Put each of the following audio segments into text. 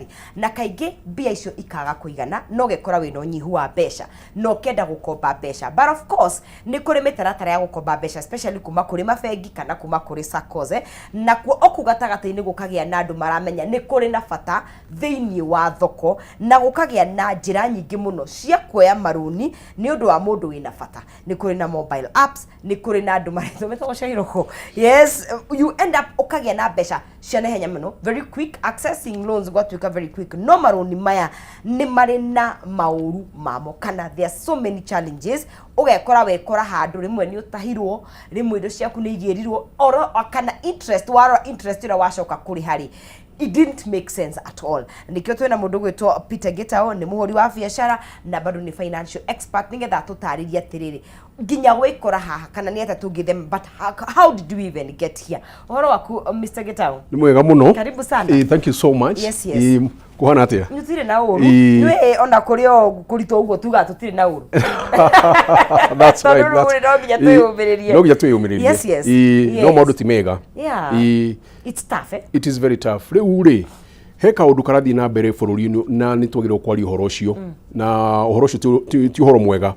Maratathi na kaingĩ mbia icio ikaga kũigana no ũgekora wĩna ũnyihu wa mbeca na ũkenda gũkomba mbeca. But of course nĩ kũrĩ mĩtaratara ya gũkomba mbeca, especially kuma kũrĩ mabengi kana kuma kũrĩ SACCOs, eh? Nakuo oku gatagatĩ-inĩ gũkagĩa na andũ maramenya nĩ kũrĩ na bata thĩinĩ wa thoko na gũkagĩa na njĩra nyingĩ mũno cia kuoya marũni nĩ ũndũ wa mũndũ wĩna bata. Nĩ kũrĩ na mobile apps, nĩ kũrĩ na andũ maretwo metagwo cairũkũ. Yes, you end up ũkagĩa na mbeca cia naihenya mũno, very quick accessing loans, gwatuĩka very quick. No marũni maya nĩ marĩ na maũru mamo kana there are so many challenges. Ũgekora wekora handũ rĩmwe nĩ ũtahirwo, rĩmwe indo ciaku nĩ igĩrirwo oro kana interest, warora interest ĩrĩa wacoka kũrĩha rĩ, it didn't make sense at all. Nikio twina mundu gwitwo Peter Gitau, ni muhuri wa biacara na bado ni financial expert, nigetha atutaririe atiriri nginya gwikora haha kana ni atia tungithema. But how did we even get here? Uhoro waku, Mr Gitau? Nĩ mwega mũno. Karibu sana. Thank you so much. Yes. Kũhana atĩa? Tũtirĩ na ũru. Nĩ ona kũrĩ o kũritũ ũguo tugaga tũtirĩ na ũru. That's Tondũ right. rĩu no nginya twĩyũmĩrĩrie. No nginya twĩyũmĩrĩrie. No maũndũ ti mega. It's tough, eh? It is very tough. Rĩu rĩ, he kaũndũ karathiĩ na mbere bũrũri-inĩ na nĩ twagĩrĩirwo kwaria ũhoro ũcio, na ũhoro ũcio ti ũhoro mwega.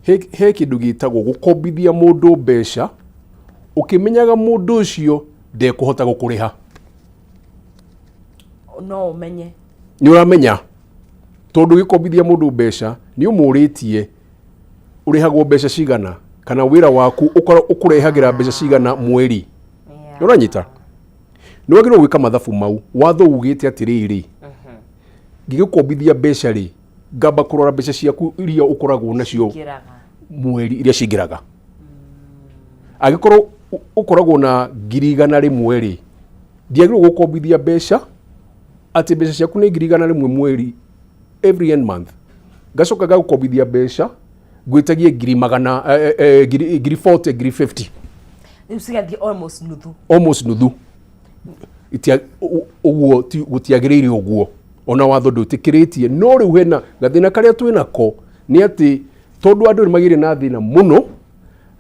He kĩndũ gĩtagwo gũkombithia mũndũ mbeca ũkĩmenyaga mũndũ ũcio ndekũhota gũkũrĩha. No ũmenye. Nĩ ũramenya tondũ ũgĩkombithia mũndũ mbeca nĩ ũmũrĩtie ũrĩhagwo mbeca cigana kana wĩra waku ũkũrehagĩra mbeca cigana mweri. Nĩ ũranyita? Nĩ wagĩrĩirwo gwĩka mathabu mau. Watho ugĩte atĩrĩrĩ, ngĩgũkombithia mbeca rĩ, ngamba kũrora mbeca ciaku iria ũkoragwo nacio Ingĩraga. mweri iria cingĩraga. Angĩkorwo ũkoragwo na 100,000 rĩ, ndiagĩrĩirwo gũkombithia mbeca atĩ mbeca ciaku nĩ 100,000 mweri, every end month, ngacoka ngagũkombithia mbeca ngwĩtagie ngiri magana ngiri 40, ngiri 50. Rĩu cigathiĩ almost nuthu. Almost nuthu. Ũguo gũtiagĩrĩire ũguo, ona watho ndũtĩkĩrĩtie. No rĩu hena gathĩna karĩa twĩnako nĩ atĩ tondũ andũ nĩ magĩire na thĩna mũno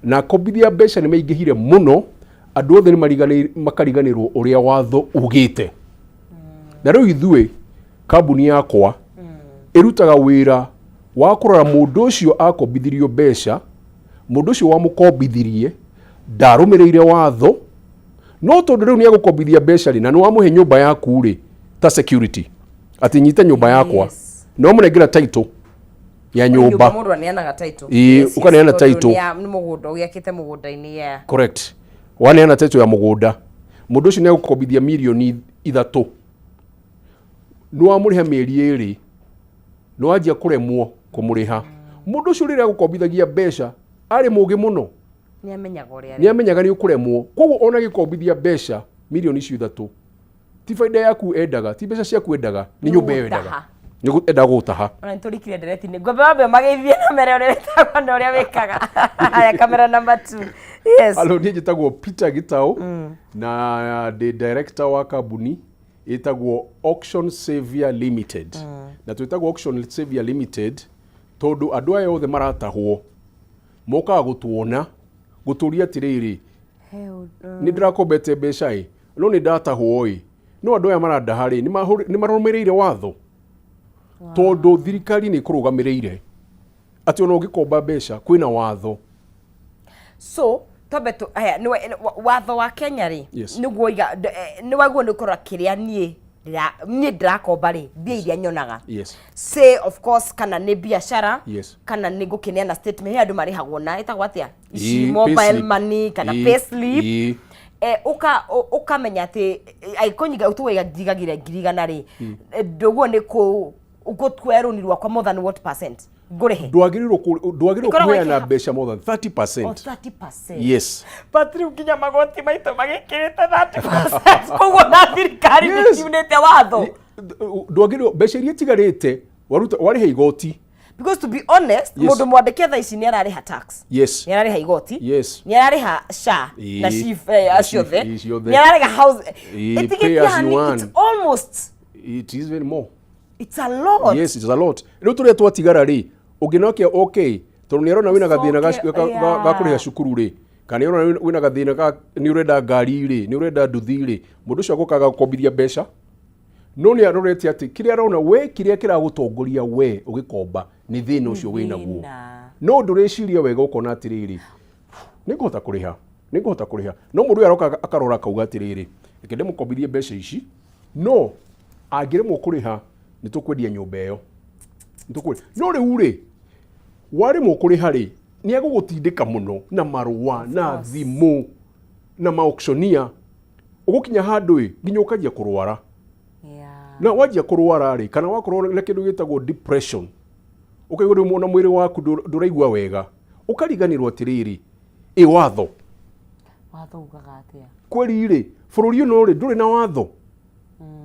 na akombithia mbeca nĩ maingĩhire mũno, andũ othe nĩ makariganĩrwo ũrĩa watho ugĩte. Na rĩu ithuĩ kambuni yakwa ĩrutaga wĩra wa kũrora mũndũ ũcio akombithirio mbeca, mũndũ ũcio wamũkombithirie ndarũmĩrĩire watho, no tondũ rĩu nĩ agũkombithia mbeca rĩ, na nĩ wamũhe nyũmba yaku rĩ ta security atĩ nyite nyũmba yakwa, no mũnengera title ya nyũmba. Mũndũ aneanaga title. Ũkaneana Tondũ title. Nĩ mũgũnda ũgĩakĩte mũgũnda-inĩ, yeah. Correct. Waneana title ya mũgũnda, mũndũ ũcio nĩ agũkombithia 3 mirioni, nĩ wamũrĩha mĩeri 2, nĩ wanjia kũremwo kũmũrĩha. Mũndũ ũcio rĩrĩa agũkombithagia mbeca arĩ mũgĩ mũno. Nĩ amenyaga ũrĩa Nĩ amenyaga nĩ ũkũremwo, koguo ona gĩkombithia mbeca mirioni icio 3, ti baida yaku endaga, ti mbeca ciaku endaga, nĩ nyũmba ĩyo endaga. Gũtaha. Nĩ endaga gũtaha. Ona nĩtũrikire ndereti-inĩ, ngombe wambe ũmageithie na mere ũrĩa wĩtagwo na ũrĩa wĩkaga. Haya, kamera number two. Yes. Halo, niĩ njĩtagwo Peter Gitau na ndĩ director wa kambuni ĩtagwo Auction Savior Limited. Na twĩtagwo Auction Savior Limited tondũ andũ aya othe maratahwo mokaga gũtuona gũtũria atĩrĩrĩ, nĩ ndĩrakombete mbeca ĩ, no nĩ ndatahwo ĩ, no andũ aya marandaha rĩ, nĩ marũmĩrĩire watho? Tondũ thirikari nĩ ĩkũrũgamĩrĩire atĩ ona ũngĩkomba mbeca kwĩna watho. So twambe tu aya watho wa Kenya rĩ, nĩguo iga nĩ waguo nĩ kũrora kĩrĩa niĩ ndĩrakomba rĩ, mbia iria nyonaga, say of course kana nĩ biacara, kana nĩ ngũkĩneana statement. He andũ marĩhagwo na ĩtagwo atĩa ici, mobile payslip. money kana payslip. Ũkamenya atĩ angĩkorwo tuge njigagire 100,000 rĩ, ndũguo nĩ kũ ngũkuoya rũni rwakwa more than what percent ngũrĩhe? Ndwagĩrĩirwo Ĩkoragwo kũheana mbeca more than 30%. 30%. 30%. Yes. But rĩu nginya magoti maitũ magĩkĩrĩte 30%, koguo na thirikari nĩ kiunĩte watho. Ndwagĩrĩirwo, mbeca iria itigarĩte waruta warĩha igoti. Because to be honest, mũndũ mwandĩke thaa ici nĩ ararĩha tax, nĩ ararĩha igoti, nĩ ararĩha SHA na SHIF, Na ciothe. SHIF, ciothe. Nĩ ararĩha house. Pay Ĩtigĩtie as you hani earn. it's almost It is even more. It's a lot. Yes, it is a lot. Rĩu tũrĩa twatigara rĩ, ũngĩnokia okay tondũ nĩ arona wĩna gathĩna ga kũrĩha cukuru rĩ, kana nĩ arona wĩna gathĩna ka nĩ ũrenda ngari rĩ, nĩ ũrenda nduthi rĩ, mũndũ ũcio agũkaga gũkombithia mbeca. No nĩ arorete atĩ kĩrĩa arona we, kĩrĩa kĩragũtongoria we ũgĩkomba nĩ thĩna ũcio wĩ naguo. Thĩna. No ndũreciria wega, ũkona atĩrĩrĩ, nĩ ngũhota kũrĩha, nĩ ngũhota kũrĩha. No mũndũ ũyũ aroka akarora akauga atĩrĩrĩ, reke ndĩmũkombithie mbeca ici, no angĩremwo kũrĩha nĩ tũkwendia nyũmba ĩyo. Nĩ tũkwendia. No rĩu rĩ, waremwo kũrĩha rĩ, nĩ egũgũtindĩka mũno na marũa na thimũ na maauctioneer, ũgũkinya handũ ĩ nginya ũkanjia kũrwara. Na wanjia kũrwara rĩ, kana wakorwo na kĩndũ gĩtagwo depression, ũkaigua rĩu ona mwĩrĩ waku ndũraigua wega, ũkariganĩrwo atĩrĩrĩ, ĩ watho. Watho ugaga atĩa? Kweli rĩ, bũrũri ũno rĩ, ndũrĩ na watho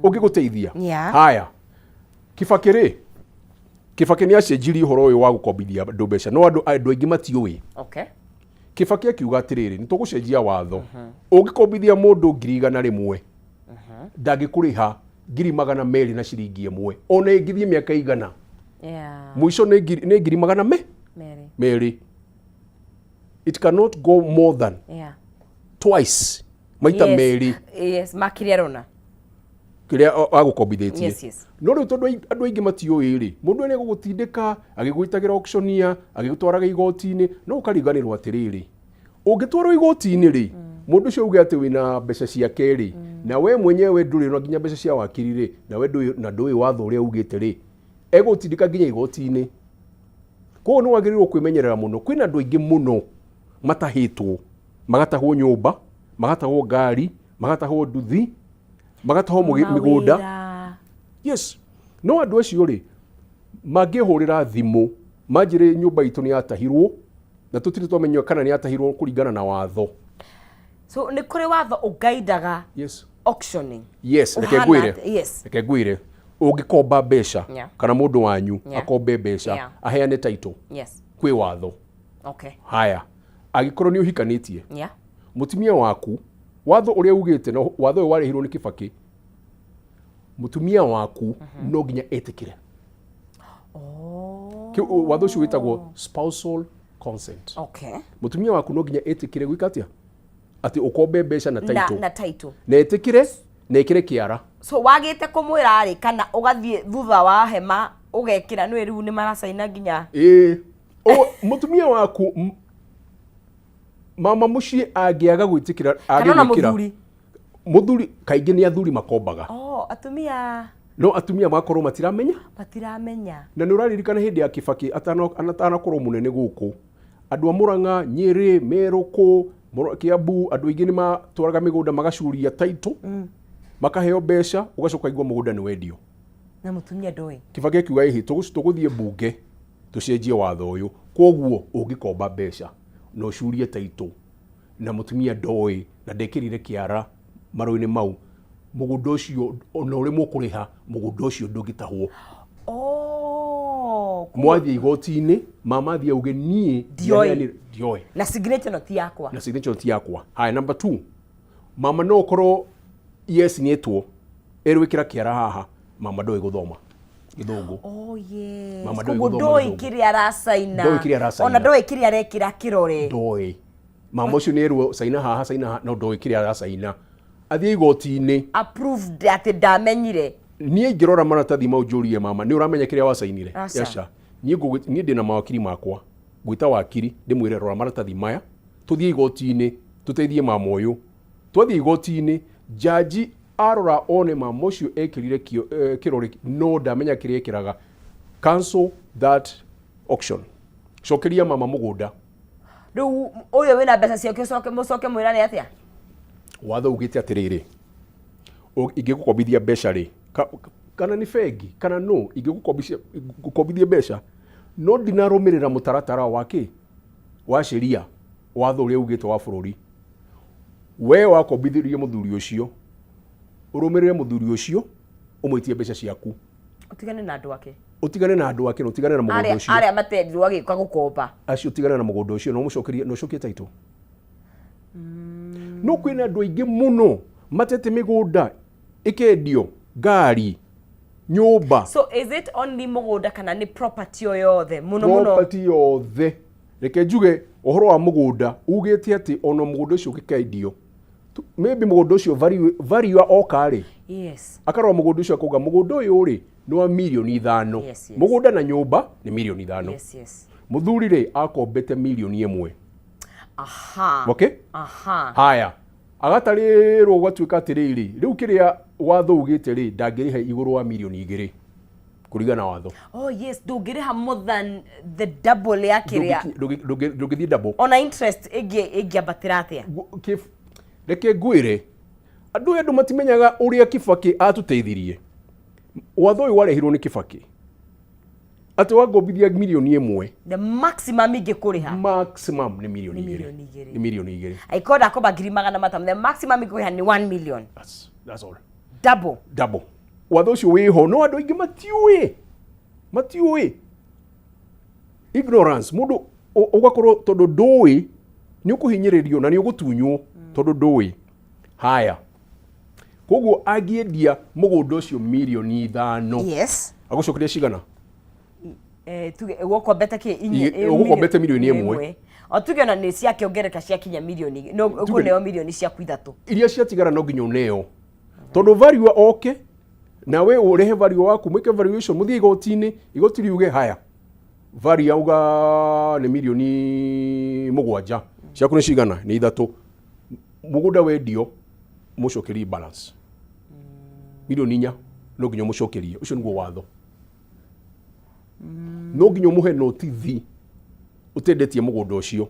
ũngĩgũteithia. Haya, Kibaki rĩ, Kibaki nĩ acenjirie ũhoro ũyũ wa gũkombithia andũ mbeca, no andũ aingĩ matiũĩ. Kibaki akiuga atĩrĩrĩ, nĩ tũgũcenjia watho, ũngĩkombithia mũndũ 100,000, ndangĩkũrĩha 200,000 na ciringi 1, ona ĩngĩthiĩ mĩaka 100. Mũico nĩ ngiri magana me 2. 2. It cannot go more than twice, maita 2. Yes, makĩria arona. Kĩrĩa agũkombithĩtie. No rĩu tondũ andũ aingĩ matiũĩ rĩ, mũndũ ũyũ nĩ egũgũtindĩka agĩgwĩtagĩra auctioneer, agĩgũtwaraga igoti-inĩ, no ũkariganĩrwo atĩrĩrĩ, ũngĩtwarwo igoti-inĩ rĩ, mũndũ ũcio auge atĩ wĩna mbeca ciake rĩ, na we mwenyewe ndũrĩ na nginya mbeca cia wakiri rĩ, na we ndũĩ, na ndũĩ watho ũrĩa ugĩte rĩ, egũgũtindĩka nginya igoti-inĩ. Koguo nĩ wagĩrĩirwo kwĩmenyerera mũno. Kwĩna andũ aingĩ mũno matahĩtwo, magatahwo nyũmba, magatahwo ngari, magatahwo nduthi, magatahwo mĩgũnda. Mawĩra. Yes. No andũ acio rĩ, mangĩhũrĩra thimũ manjĩre nyũmba itũ nĩ yatahirwo, na tũtirĩ twamenya kana nĩ yatahirwo kũringana na watho. So nĩ kũrĩ watho ũgaidaga auctioning? Yes, reke Ũhana ngwĩre. Yes. Reke ngwĩre, ũngĩkomba mbeca kana mũndũ wanyu akombe mbeca, aheane title, kwĩ watho. Haya, angĩkorwo nĩ ũhikanĩtie, mũtumia waku, watho ũrĩa ugĩte, na watho ũyũ warehirwo nĩ Kibaki, mũtumia waku no nginya etĩkĩre. Watho ũcio wĩtagwo spousal consent. Mũtumia waku no nginya etĩkĩre gwĩka atĩa? Atĩ ũkombe mbeca na Na, title. na title. Na etĩkĩre, na ĩkĩre kĩara. So wagĩte kũmwĩra rĩ, kana ũgathiĩ thutha wa hema ũgekĩra, nĩ rĩu nĩ maracaina nginya. Ĩĩ. Mũtumia waku, mama mũciĩ angĩaga gwĩtĩkĩra, Kana ona age gwĩkĩra. mũthuri. Mũthuri, kaingĩ nĩ athuri makombaga. Oh, atumia. No atumia makorwo matiramenya. Matiramenya. Na nĩ ũraririkana hĩndĩ ya Kibaki atanakorwo mũnene gũkũ, andũ a Murang'a, Nyĩrĩ, Meru, kũ, Kiambu, andũ aingĩ nĩ matwaraga mĩgũnda magacuria title, makaheo mbeca, ũgacoka ũkaigua mũgũnda nĩ wendio. Na mũtumia ndoĩ. Kibaki akiuga ĩhĩ, tũgũthiĩ mbunge tũcenjie watho ũyũ. Koguo ũngĩkomba mbeca na ũcurie title na mũtumia ndoĩ na ndekĩrire kĩara marũa-inĩ mau, mũgũnda ũcio ona ũrĩmwo kũrĩha, mũgũnda ũcio ndũngĩtahwo. Mwathiĩ igoti-inĩ, mama athiĩ auge niĩ Ndioĩ. ndioĩ. Na signature no ti yakwa. Na signature ti yakwa. Haya, number 2, mama no ũkorwo yes nĩ etwo, erwo ĩkĩra kĩara haha, mama ndoĩ gũthoma gĩthũngũ. Oh, yes. Mama ndoĩ Koguo gũthoma ndoĩ gĩthũngũ. kĩrĩa aracaina. Ndoĩ kĩrĩa aracaina. Ona ndoĩ kĩrĩa arekĩra kĩrore. Ndoĩ. Mama ũcio nĩ erwo caina haha, caina haha, no ndoĩ kĩrĩa aracaina. Athiĩ igoti-inĩ. Approved atĩ ndamenyire. Niĩ ingĩrora maratathi mau njũrie mama, nĩ ũramenya kĩrĩa wacainire? Aca. Aca. Niĩ ndĩna mawakiri makwa. Ngwĩta wakiri, ndĩmwĩre rora maratathi maya, tũthiĩ igoti-inĩ, tũteithie mama ũyũ. Twathiĩ igoti-inĩ, jaji arora one mama ũcio ekĩrire kĩrore, no ndamenya kĩrĩa ekĩraga. Cancel that auction. Cokeria mama mũgũnda. Rĩu ũyũ wĩna mbeca ciake mũcoke mwĩrane atĩa? Watho ugĩte atĩrĩrĩ, ingĩgũkombithia mbeca rĩ, kana nĩ bengi, kana no, ingĩgũkombithia mbeca, no ndinarũmĩrĩra mũtaratara wa kĩ? Wa sheria, watho ũrĩa ugĩte wa bũrũri. We wakombithirie mũthuri ũcio, ũrũmĩrĩre mũthuri ũcio, ũmwĩtie mbeca ciaku. Ũtigane na andũ ake. Ũtigane na andũ ake na ũtigane na mũgũnda ũcio. Arĩa matendirwo agĩũka gũkomba. Acio ũtigane na mũgũnda ũcio na ũmũcokerie, na ũcokie title. No kwĩna andũ aingĩ mũno matete mĩgũnda ĩkendio, ngari, nyũmba. So is it only mũgũnda kana nĩ property o yothe? Mũno mũno. Property yothe. Reke njuge ũhoro wa mũgũnda ugĩte atĩ ona mũgũnda ũcio ũngĩkendio, maybe mũgũnda ũcio value oka rĩ, Akarora mũgũnda ũcio akauga mũgũnda ũyũ rĩ nĩ wa mirioni 5. Mũgũnda na nyũmba nĩ mirioni 5. Mũthuri rĩ akombete mirioni 1. Okay. Haya, agatarĩrwo gũgatuĩka atĩrĩrĩ, rĩu kĩrĩa watho ugĩte rĩ, ndangĩrĩha igũrũ wa mirioni 2 kũringana na watho. Oh yes, ndũngĩrĩha more than the double ya kĩrĩa. Ndũngĩthiĩ double. Ona interest ĩngĩambatĩra atĩa. Reke ngwĩre, andũ aya, andũ matimenyaga ũrĩa Kibaki atũteithirie. Watho ũyũ warehirwo nĩ Kibaki atĩ wangombithia mirioni 1, the maximum ingĩkũrĩha maximum nĩ mirioni nĩ 2. Mirioni 2. Nĩ mirioni 2. Angĩkorwo ndakomba 500,000, the maximum ingĩkũrĩha nĩ 1 million. That's all. Double. Double. Watho ũcio wĩho, no andũ aingĩ matiũĩ, matiũĩ. Ignorance. Mũndũ ũgakorwo tondũ ndũĩ nĩ ũkũhinyĩrĩrio na nĩ ũgũtunywo tondũ ndũĩ. Haya, koguo angĩendia mũgũnda ũcio mirioni 5, agũcokeria cigana? Tuge ũgũkombete kĩ Ũgũkombete mirioni 1. O tuge ona nĩ ciakĩongereka ciakinya mirioni, no ũkũneo mirioni ciaku 3. Iria ciatigara no nginya ũneo, tondũ valuer oke nawe ũrehe valuer waku, mwĩke valuation, mũthiĩ igoti-inĩ, igoti riuge haya, value auga nĩ mirioni 7, ciaku nĩ cigana? Nĩ 3. Mũgũnda wendio, mũcokerie balance mirioni 4, no nginya ũmũcokerie. Ũcio nĩguo watho. No nginya ũmũhe notithi ũtendetie mũgũnda ũcio,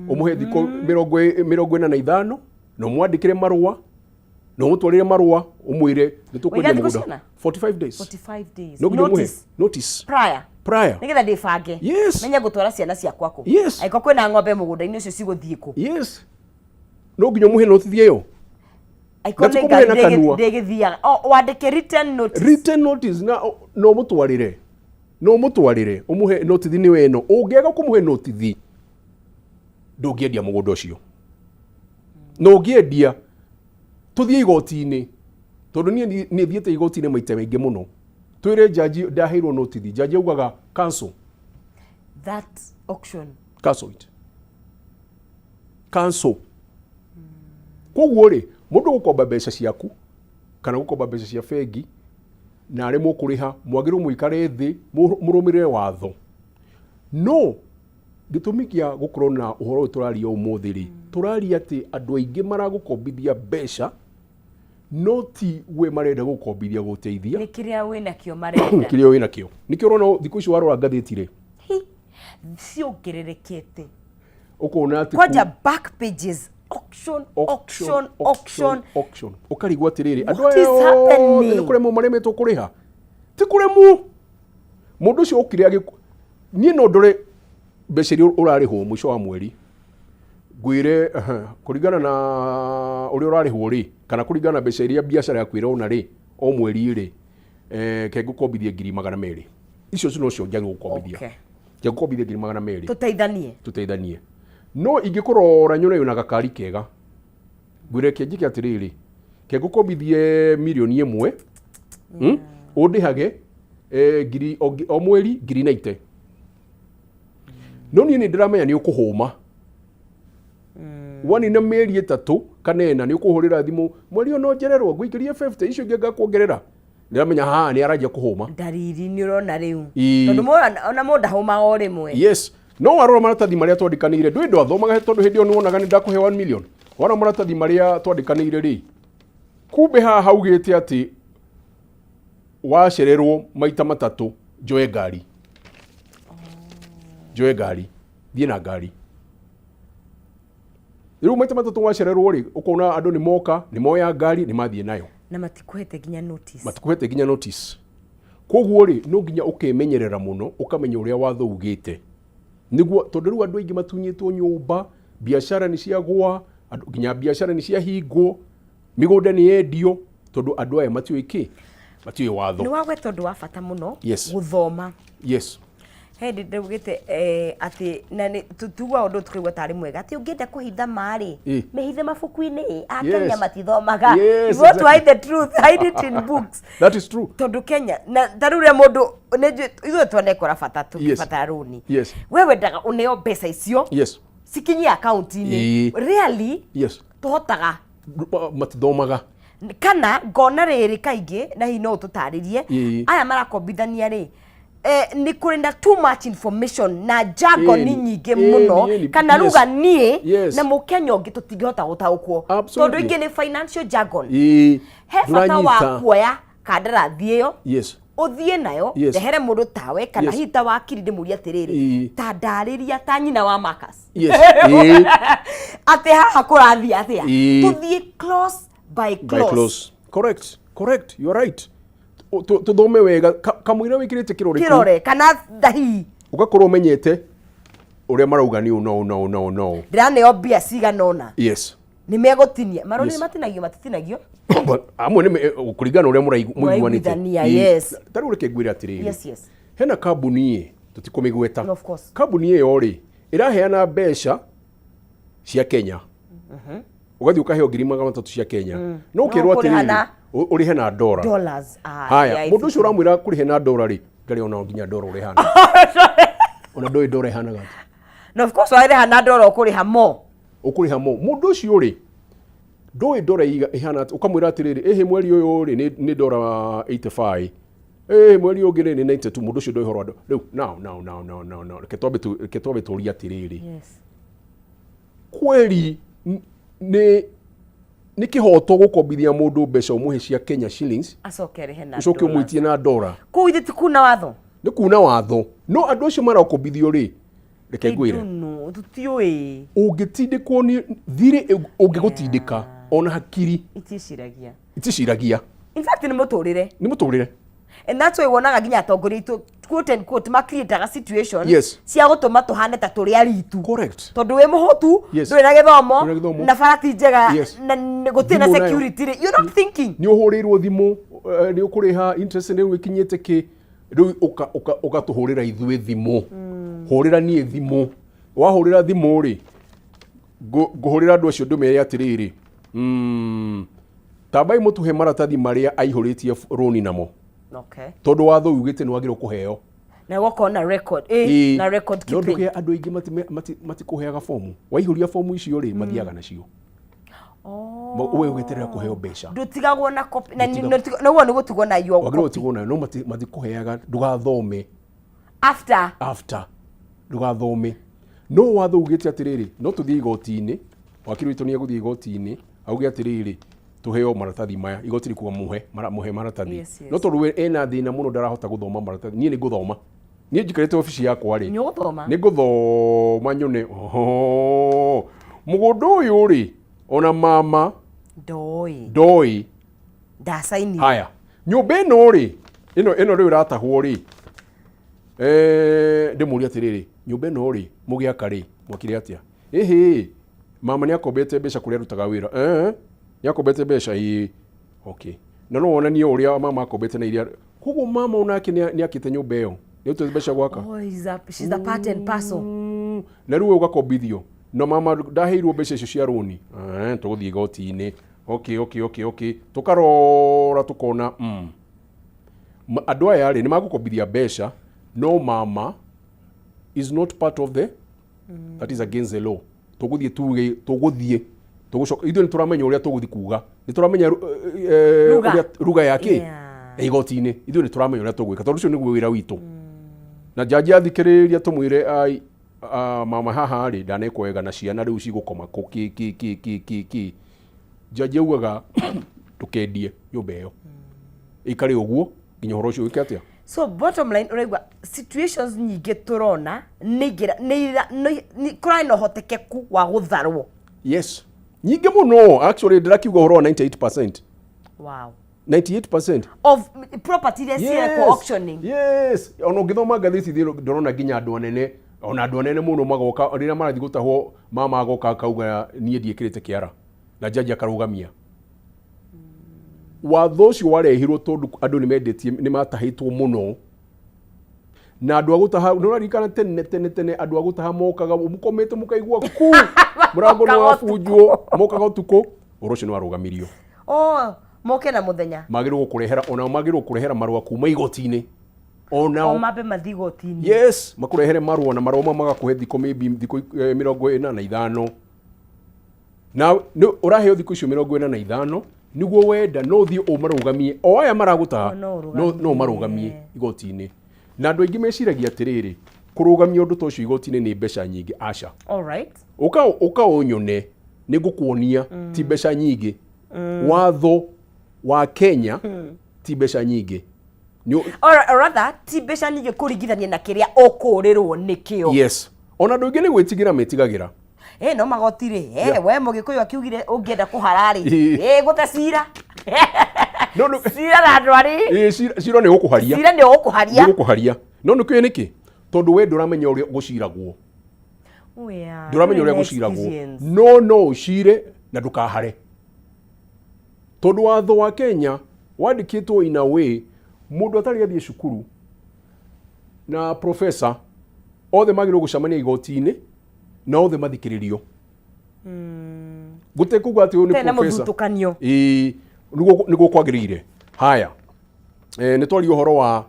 ũmũhe thikũ 45 na ũmwandĩkĩre marũa na ũmũtwarĩre marũa ũmwĩre nĩ tũkwendia Waiga thikũ mũgũnda. cigana? 45 days. 45 days. No nginya ũmũhe notice. Notice. Prior. Prior. Nĩgetha ndĩbange. Menye ngũtwara ciana ciakwa kũ. Angĩkorwo kwĩna ng'ombe mũgũnda-inĩ ũcio, cigũthiĩ kũ. Yes, no nginya ũmũhe notice ĩyo. Angĩkorwo Na nĩ ti kũmũhe ngari na kanua. ndĩgĩthiaga. O, wandĩke written notice. Written notice na no ũmũtwarĩre, no ũmũtwarĩre ũmũhe notice nĩ ĩno. Ũngĩaga kũmũhe notice, ndũngĩendia mũgũnda ũcio, na ũngĩendia tũthiĩ igoti-inĩ, tondũ niĩ niĩ thiĩte igoti-inĩ maita maingĩ mũno. Twĩre jaji ndaheirwo notice, jaji augaga cancel that auction. Cancel it, cancel. Koguo rĩ, mũndũ gũkomba mbeca ciaku kana gũkomba mbeca cia bengi na aremwo kũrĩha, mwagĩrĩirwo mũikare thĩ mũrũmĩrĩre watho. No gĩtũmi kĩa gũkorwo na ũhoro ũyũ tũraria ũmũthĩ rĩ, tũraria atĩ andũ aingĩ maragũkombithia mbeca, no ti we marenda gũkombithia gũteithia. Nĩ kĩrĩa wĩnakĩo marenda. Kĩrĩa wĩnakĩo. Nĩkĩo ũrona thikũ ici warora ngathĩti rĩ, Hi, ciongererekete. Ũkona atĩ kwanja back pages, auction, auction, auction. Auction. Ũkarigwo atĩrĩrĩ, andũ What aya is othe happening? nĩ kũremwo maremetwo kũrĩha? Ti kũremwo. Mũndũ ũcio okire agĩ niĩ no ndore mbeca iria ũrarĩhwo mũico wa mweri, ngwĩre kũringana na ũrĩa ũrarĩhwo rĩ, kana kũringana na mbeca iria biacara yaku ĩrona rĩ o mweri rĩ, ke ngũkombithie 200,000. Icio nocio njagĩrĩirwo gũkombithia. Ke ngũkombithie 200,000. Tũteithanie. Tũteithanie. No ingĩkũrora nyone wĩna gakari kega, ngwĩre ke njĩke atĩrĩrĩ, ke ngũkombithie mirioni 1, Ũndĩhage ngiri o mweri ngiri naite, no niĩ nĩ ndĩramenya nĩ ũkũhũma. Wanina mĩeri 3 kana 4, nĩ ũkũhũrĩra thimũ, mweri ũyũ no njererwo, ngũikĩrie 50, icio ingĩ ngakuongerera. Ndĩramenya haha nĩ aranjia kũhũma. Ndariri nĩ ũrona rĩu. Tondũ ona mũndũ ndahũmaga o rĩmwe. Yes, no warora maratathi marĩa twandĩkanĩire, ndũĩ ndwathomaga, tondũ hĩndĩ ĩyo nĩwonaga nĩ ndakũhe 1 million. Warora maratathi marĩa twandĩkanĩire rĩ, kumbe haha haugĩte atĩ wacererwo maita matatũ, njoe ngari, njoe ngari, thiĩ na ngari. Rĩu maita matatũ wacererwo rĩ, ũkona andũ nĩ moka, nĩ moya ngari, nĩ mathiĩ nayo. Na matikũhete nginya notice. Matikũhete nginya notice. Koguo rĩ, no nginya ũkemenyerera mũno, ũkamenya ũrĩa watho ugĩte, nĩguo tondũ rĩu andũ aingĩ matunyĩtwo nyũmba, biacara nĩ ciagũa, andũ nginya biacara nĩ ciahingwo, mĩgũnda nĩ yendio, tondũ andũ aya matiũĩ kĩ, matiũĩ watho. Nĩ wagweta ũndũ wa bata mũno. Gũthoma. He hĩndĩ ndaugĩte atĩ na nĩ tugaga ũndũ tũkaigua tarĩ mwega, atĩ ũngĩenda kũhitha ma rĩ, mĩhithe mabuku-inĩ. Akenya matithomaga. If you want to hide the truth, hide it in books. That is true. Tondũ Kenya na ta rĩu rĩrĩa mũndũ nĩ njũĩ ithuĩ twanekora bata tũkĩbatara rũni, we wendaga ũneo mbeca icio cikinyie akaunti-inĩ. Really tũhotaga Matithomaga. Kana ngona rĩrĩ kaingĩ, na hihi no ũtũtarĩrie, aya marakombithania rĩ, nĩ kũrĩ na too much information na jargon nyingĩ mũno, kana ruga niĩ na mũkenya ũngĩ tũtingĩhota gũtaũkwo, tondũ ingĩ nĩ financial jargon. He bata wa kuoya kandarathi ĩyo, ũthiĩ nayo, ndehere mũndũ tawe kana hihi ta wakiri, ndĩmũrie atĩrĩrĩ, ta ndarĩria ta nyina wa Marcus, atĩ haha kũrathiĩ atĩa, tũthiĩ clause by By clause. close. Correct, correct, you are right. Tũthome wega kamũira wĩkĩrĩte kĩrore kĩu, kĩrore kana thahihi, ũgakorwo ũmenyete ũrĩa marauga nĩ ũũ no no no no. Ndĩraneo mbia cigana ũna, nĩ megũtinia marũni? Matinagio, matitinagio? But amwe nĩ kũringana na ũrĩa mũiguanĩte. Mũraiguithania, Ta rĩu reke ngwĩre atĩrĩrĩ, hena kambuni ĩ tũtikũmĩgweta. Of course. Kambuni ĩyo rĩ, ĩraheana mbeca cia Kenya, ũgathiĩ ũkaheo 300,000 cia Kenya, no ũkerwo No kũrĩha atĩrĩrĩ, ũrĩhe na ndora. Dollars. Ah, Haya, mũndũ ũcio ũramwĩra kũrĩhe na ndora rĩ, ndarĩ ona nginya ndora ũrĩa ĩhana, ona ndũĩ ndora ĩhanaga atĩa. Na of course warĩha na ndora ũkũrĩha mo. Ũkũrĩha mo. Mũndũ ũcio rĩ, ndũĩ ndora ĩhana atĩa, ũkamwĩra atĩrĩrĩ, ĩhĩ, mweri ũyũ rĩ, nĩ ndora 85, ĩhĩ, mweri ũyũ ũngĩ rĩ, nĩ 92. Mũndũ ũcio ndoĩ ũhoro wa rĩu. Now, now, now, now, now, now, reke twambe tũrie atĩrĩrĩ, kweri nĩ kĩhoto gũkombithia mũndũ mbeca ũmũhe cia Kenya shillings, acoke arĩhe na ũcoke dollars? Ũmwĩtie na ndora? Kũu ithe ti kuna watho. Nĩ kuna watho, no andũ acio marakombithio rĩ, reke ngwĩre, Ndunu, tũtiũĩ. Ũngĩtindĩkwo nĩ thirĩ, ũngĩgũtindĩka ona hakiri iticiragia. Iticiragia. In fact, nĩ mũtũrĩre. Nĩ mũtũrĩre. And that's why wonaga nginya atongoria aitũ, quote and quote, macreataga situation cia gũtũma tũhane ta tũrĩ aritu, tondũ wĩ mũhũtu, ndũrĩ na gĩthomo, Ndũrĩ na gĩthomo. na bara ti njega, na gũtirĩ na Thimũ nayo. security rĩ, you're not thinking. Nĩ ũhũrĩirwo thimũ, nĩ ũkũrĩha interest rĩu ĩkinyĩte kĩ rĩu, ũgatũhũrĩra ithuĩ thimũ, hũrĩra niĩ thimũ. Wahũrĩra thimũ rĩ, ngũhũrĩra andũ acio ndũmere atĩrĩrĩ, tambai mũtũhe maratathi marĩa aihũrĩtie rũni namo, tondũ watho ugĩte nĩ wagĩrĩirwo kũheo. Na gũkorwo na record, na record No keeping. Ndũke andũ aingĩ matikũheaga fomu. Waihũria fomu icio rĩ, mathiaga nacio. We ũgĩterera kũheo mbeca. Ndũtigagwo na copy na na ũguo nĩ gũtigwo na your wagĩrĩirwo copy. gũtigwo nayo, no matikũheaga, ndũgathome. After. After, ndũgathome. No watho ugĩte atĩrĩrĩ, no tũthiĩ igoti-inĩ, wakiri witũ nĩ egũthiĩ igoti-inĩ auge atĩrĩrĩ, tũheo maratathi maya. Igoti rĩkuga mũhe mũhe maratathi. No tondũ we ena thĩna mũno, ndarahota gũthoma maratathi, niĩ nĩ ngũthoma. Niĩ njikarĩte obici yakwa rĩ, Nĩ ũgũthoma. Nĩ ngũthoma nyone, oho, mũgũnda ũyũ rĩ, ona mama ndoĩ. Ndoĩ. Ndacaini. Haya, nyũmba ĩno rĩ, ĩno rĩu ĩratahwo rĩ, ndĩmũrie atĩrĩrĩ, nyũmba ĩno rĩ, mũgĩaka rĩ, mwakire atĩa? Ĩhĩ, mama nĩ akombete mbeca kũrĩa arutaga wĩra. Nĩ akombete mbeca, ĩĩ, okay. Na no wonanie ũrĩa mama akombete na iria, koguo mama onake nĩ akĩte nyũmba ĩyo, nĩ arutĩte mbeca gwaka. Oh, she's a part and parcel. Na rĩu we ũgakombithio na mama ndaheirwo mbeca icio cia rũni. Tũgũthiĩ igoti-inĩ. Okay, tũkarora tũkona, andũ aya rĩ, nĩ magũkombithia mbeca, no mama is not part of the, that is against the law. Tũgũthiĩ tuge, tũgũthiĩ tũgũcoka, ithuĩ nĩ tũramenya ũrĩa tũgũthiĩ kuga, nĩ tũramenya Ruga. Ruga ya kĩ ya igoti-inĩ. Ithuĩ nĩ tũramenya ũrĩa tũgwĩka, tondũ ũcio nĩguo wĩra witũ. Na jaji athikĩrĩria, tũmwĩre, ai, mama haha rĩ, ndanekwo wega na ciana rĩu cigũkoma kũ, kĩ kĩ kĩ kĩ kĩ kĩ. Jaji augaga ndũkendie nyũmba ĩyo, ĩikare ũguo nginya ũhoro ũcio wĩke atĩa. So bottom line, ũraigua situations nyingĩ tũrona nĩ ingĩra nĩ kũrarĩ na ũhotekeku wa gũtharwo. Yes, nyingĩ mũno. Actually, ndĩrakiuga ũhoro wa 98%. 98% of property iria cirekwo auctioning. Yes, ona ũngĩthoma ngathĩti thĩ, ndĩrona nginya andũ anene, ona andũ anene mũno magoka, rĩrĩa marathiĩ gũtahwo, mama agoka akauga, "Niĩ ndiĩkĩrĩte kĩara," na jaji akarũgamia watho ũcio. Warehirwo tondũ andũ nĩ mendetie, nĩ matahĩtwo mũno na andũ a gũtaha. Nĩ ũraririkana tene tene tene andũ a gũtaha mokaga mũkomete, mũkaigua ku mũrango nĩ wabunjwo, mokaga ũtukũ. Ũhoro ũcio nĩ warũgamirio. Oh, moke na mũthenya. Magĩrĩirwo gũkũrehera, onao magĩrĩirwo kũrehera marũa kuma igoti-inĩ onao. O mambe mathiĩ igoti-inĩ. Yes, makũrehere marũa, na marũa mau magakũhe thikũ, maybe thikũ 45, na nĩ ũraheo thikũ icio 45. Nĩguo wenda no ũthiĩ ũmarũgamie o aya maragũtaha. O, no no ũrũgamie. No ũmarũgamie igoti-inĩ. Na andũ aingĩ meciragia atĩrĩrĩ, kũrũgamia ũndũ ta ũcio igoti-inĩ nĩ mbeca nyingĩ. Aca. All right. Ũka ũka ũnyone, nĩ ngũkuonia ti mbeca nyingĩ. Watho wa Kenya ti mbeca nyingĩ. Or rather, ti mbeca nyingĩ kũringithania na kĩrĩa ũkũrĩrwo nĩkĩo. Yes, ona andũ aingĩ nĩ gwĩtigĩra metigagĩra. Ĩ no magoti rĩ, Yeah. we mũgĩkũyũ akiugire ũngĩenda kũhara rĩ, ĩ gũte cira. No, Cira na ndwari. Ĩ, cira nĩ ũgũkũharia. Cira nĩ ũgũkũharia. Nĩ ũgũkũharia. No nĩ kĩũĩ nĩkĩ? Tondũ we ndũramenya ũrĩa gũciragwo. We are Ndũramenya ũrĩa ndũrĩ na gũciragwo. experience. No ũcire na ndũkahare, tondũ watho wa Kenya wandĩkĩtwo in a way mũndũ atarĩ athiĩ cukuru na professor othe magĩrĩirwo gũcemania igoti-inĩ na othe mathikĩrĩrio gũtekuga atĩ ũyũ nĩ Tena professor. mũthutũkanio. Ĩĩ, nĩguo kwagĩrĩire. Haya, nĩ twaria ũhoro wa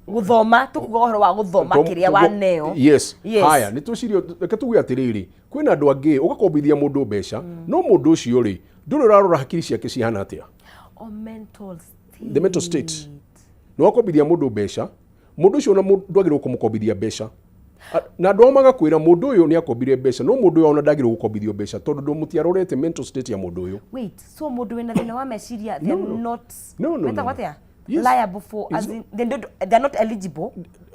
Gũthoma, tũkuga ũhoro wa gũthoma kĩrĩa waneo. Yes. Yes. Haya, nĩ twĩcirie, reke tuge atĩrĩrĩ, kwĩna andũ angĩ ũgakombithia mũndũ mbeca, no mũndũ ũcio rĩ, ndũrĩ ũrarora hakiri ciake cihana atĩa. O mental state. The mental state. Nĩ wakombithia mũndũ mbeca, mũndũ ũcio ona ndwagĩrĩirwo kũmũkombithia mbeca. Na andũ ao magakwĩra mũndũ ũyũ nĩ akombire mbeca, no mũndũ ũyũ ona ndagĩrĩirwo gũkombithio mbeca tondũ mũtiarorete mental state ya mũndũ ũyũ. Wait, so mũndũ wĩna thĩna wa meciria, they're No, no. not No, metagwo no. atĩa? Yes. Liable for, as in, they're not eligible.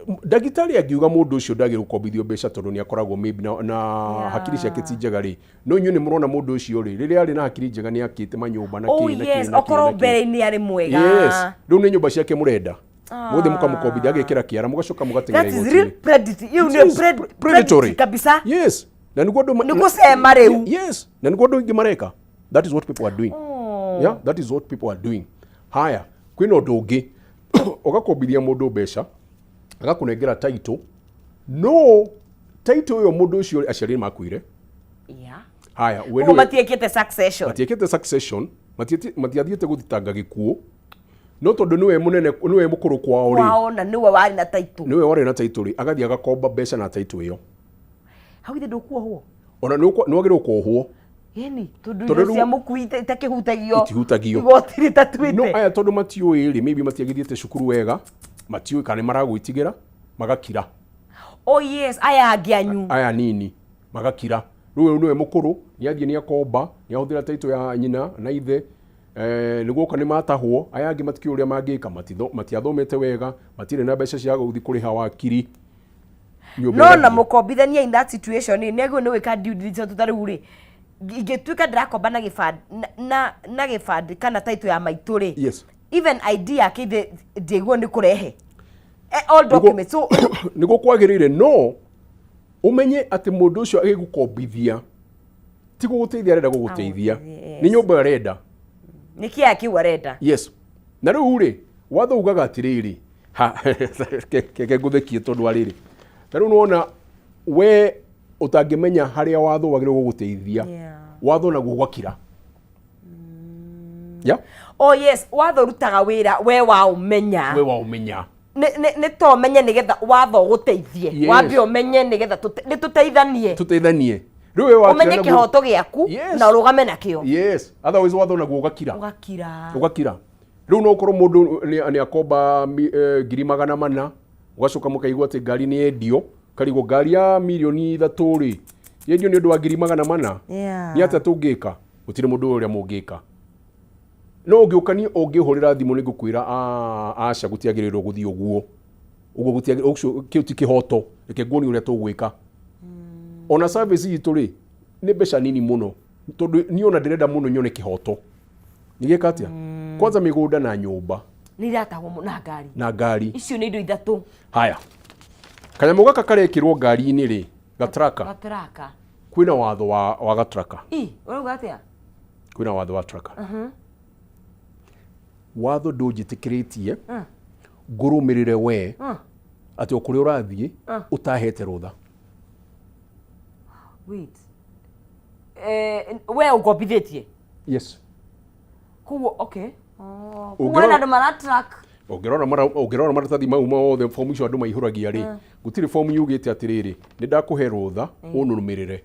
Ndagĩtarĩ angiuga mũndũ ũcio ndagĩrĩirwo gũkombithio mbeca tondũ nĩ akoragwo maybe na hakiri ciake ti njega rĩ, no inyuĩ nĩ mũrona mũndũ ũcio rĩ, rĩrĩa arĩ na hakiri njega nĩ akĩte manyũmba na Oh kĩ na kĩ yes, na kĩ okorwo na kĩ. mbere-inĩ arĩ mwega. Yes, rĩu nĩ nyũmba ciake mũrenda mũthiĩ mũkamũkombithia, agekĩra kĩara, mũgacoka mũgateng'era That is igoti-inĩ. real predator. Hiyo It ndio is predatory kabisa. Yes, na nĩguo andũ Nĩ gũcema rĩu. Yes, na nĩguo andũ aingĩ mareka. That is what people are doing. Oh. Yeah, that is what people are doing. Haya, kwĩna ũndũ ũngĩ, ũgakombithia mũndũ mbeca, agakũnengera title, no title ĩyo mũndũ ũcio aciari nĩ makuire. Haya, we Koguo nĩwe- matiĩkĩte succession. Matiĩkĩte succession, matiathiĩte gũthitanga gĩkuũ, no tondũ nĩwe mũnene, nĩwe mũkũrũ kwao rĩ, Kwao na nĩwe warĩ na title. Nĩwe warĩ na title rĩ, agathiĩ agakomba mbeca na title ĩyo. Hau ithe ndũkuohwo? Ona nĩ wagĩrĩirwo kuohwo. Ĩni tondũ Tondũ indo rĩu- cia mũkui itakĩhutagio. Itihutagio. Igoti rĩtatuĩte. No aya tondũ matiũĩ rĩ, maybe matiagĩthiĩte cukuru wega, matiũĩ kana nĩ maragwĩtigĩra, magakira. Oh yes, aya angĩ anyu. Aya nini magakira. Rĩu ũyũ nĩwe mũkũrũ, nĩ athiĩ nĩ akomba, nĩ ahũthĩra title ya nyina na ithe, nĩ guoka nĩ matahwo. Aya angĩ matikĩũĩ ũrĩa mangĩka, matiathomete wega, matirĩ na mbeca cia gũthiĩ kũrĩha wakiri. Nyũmba No na ĩgathiĩ. mũkombithania in that situation rĩ, nĩ agĩrĩirwo nĩ gwĩka due diligence. Ta rĩu rĩ, ingĩtuĩka ndĩrakomba na gĩbandĩ na gĩbandĩ kana title ya maitũ rĩ, even ID yake ithe ndĩguo nĩ kũrehe all documents, so Nĩguo kwagĩrĩire, no ũmenye atĩ mũndũ ũcio agĩgũkombithia ti gũgũteithia arenda gũgũteithia. Agũteithia, yes. Nĩ nyũmba arenda. Nĩ kĩa kĩu arenda. Yes, na rĩu rĩ, watho ugaga atĩrĩrĩ, ha, keke ngũthekie, tondũ wa rĩrĩ, ta rĩu nĩwona we ũtangĩmenya harĩa watho wagĩrĩirwo gũgũteithia, watho naguo ũgakira, yeah? Oh yes, watho ũrutaga wĩra we waũmenya. We waũmenya. Nĩ to ũmenye nĩgetha watho ũgũteithie. Wambe ũmenye nĩgetha nĩ tũteithanie. Tũteithanie. Rĩu we wakira Ũmenye kĩhoto gĩaku na ũrũgame nakĩo. Yes, otherwise watho naguo ũgakira. Ũgakira. Ũgakira. Rĩu no ũkorwo mũndũ nĩ akomba 400,000, ũgacoka mũkaigua atĩ ngari nĩ yendio, karigwo ngari ya 3 mirioni rĩ, yendio nĩ ũndũ wa 400,000? Nĩ atĩa tũngĩka? Gũtirĩ mũndũ ũrĩa mũngĩka. No ũngĩũka niĩ ũngĩhũrĩra thimũ, nĩ ngũkwĩra, "Ah, aca, gũtiagĩrĩirwo gũthiĩ ũguo ũguo, gũtiagĩrĩirwo, kĩu ti kĩhoto, reke nguonie ũrĩa tũgwĩka." Ona service itũ rĩ, nĩ mbeca nini mũno, tondũ niĩ ona ndĩrenda mũno nyone kĩhoto. Nĩgĩka atĩa? Kwanza mĩgũnda na nyũmba. Nĩ iratahwo na ngari. Na ngari. Icio nĩ indo ithatũ. Haya, kanyamũ gaka karekĩrwo ngari-inĩ rĩ, gatraka. Gatraka. Kwĩna watho wa gatraka. I ũrauga atĩa? Kwĩna watho wa traka. Watho ndũnjĩtĩkĩrĩtie ngũrũmĩrĩre we atĩ o kũrĩa ũrathiĩ ũtahete rũtha. Wait, we ũngombithĩtie? Yes. Koguo okay. Oh, koguo hena andũ mara track. Ũngĩrora maratathi mau mothe, fomu icio andũ maihũragia rĩ, gũtirĩ fomu yugĩte atĩrĩrĩ, nĩ ndakũhe rũtha ũnũmĩrĩre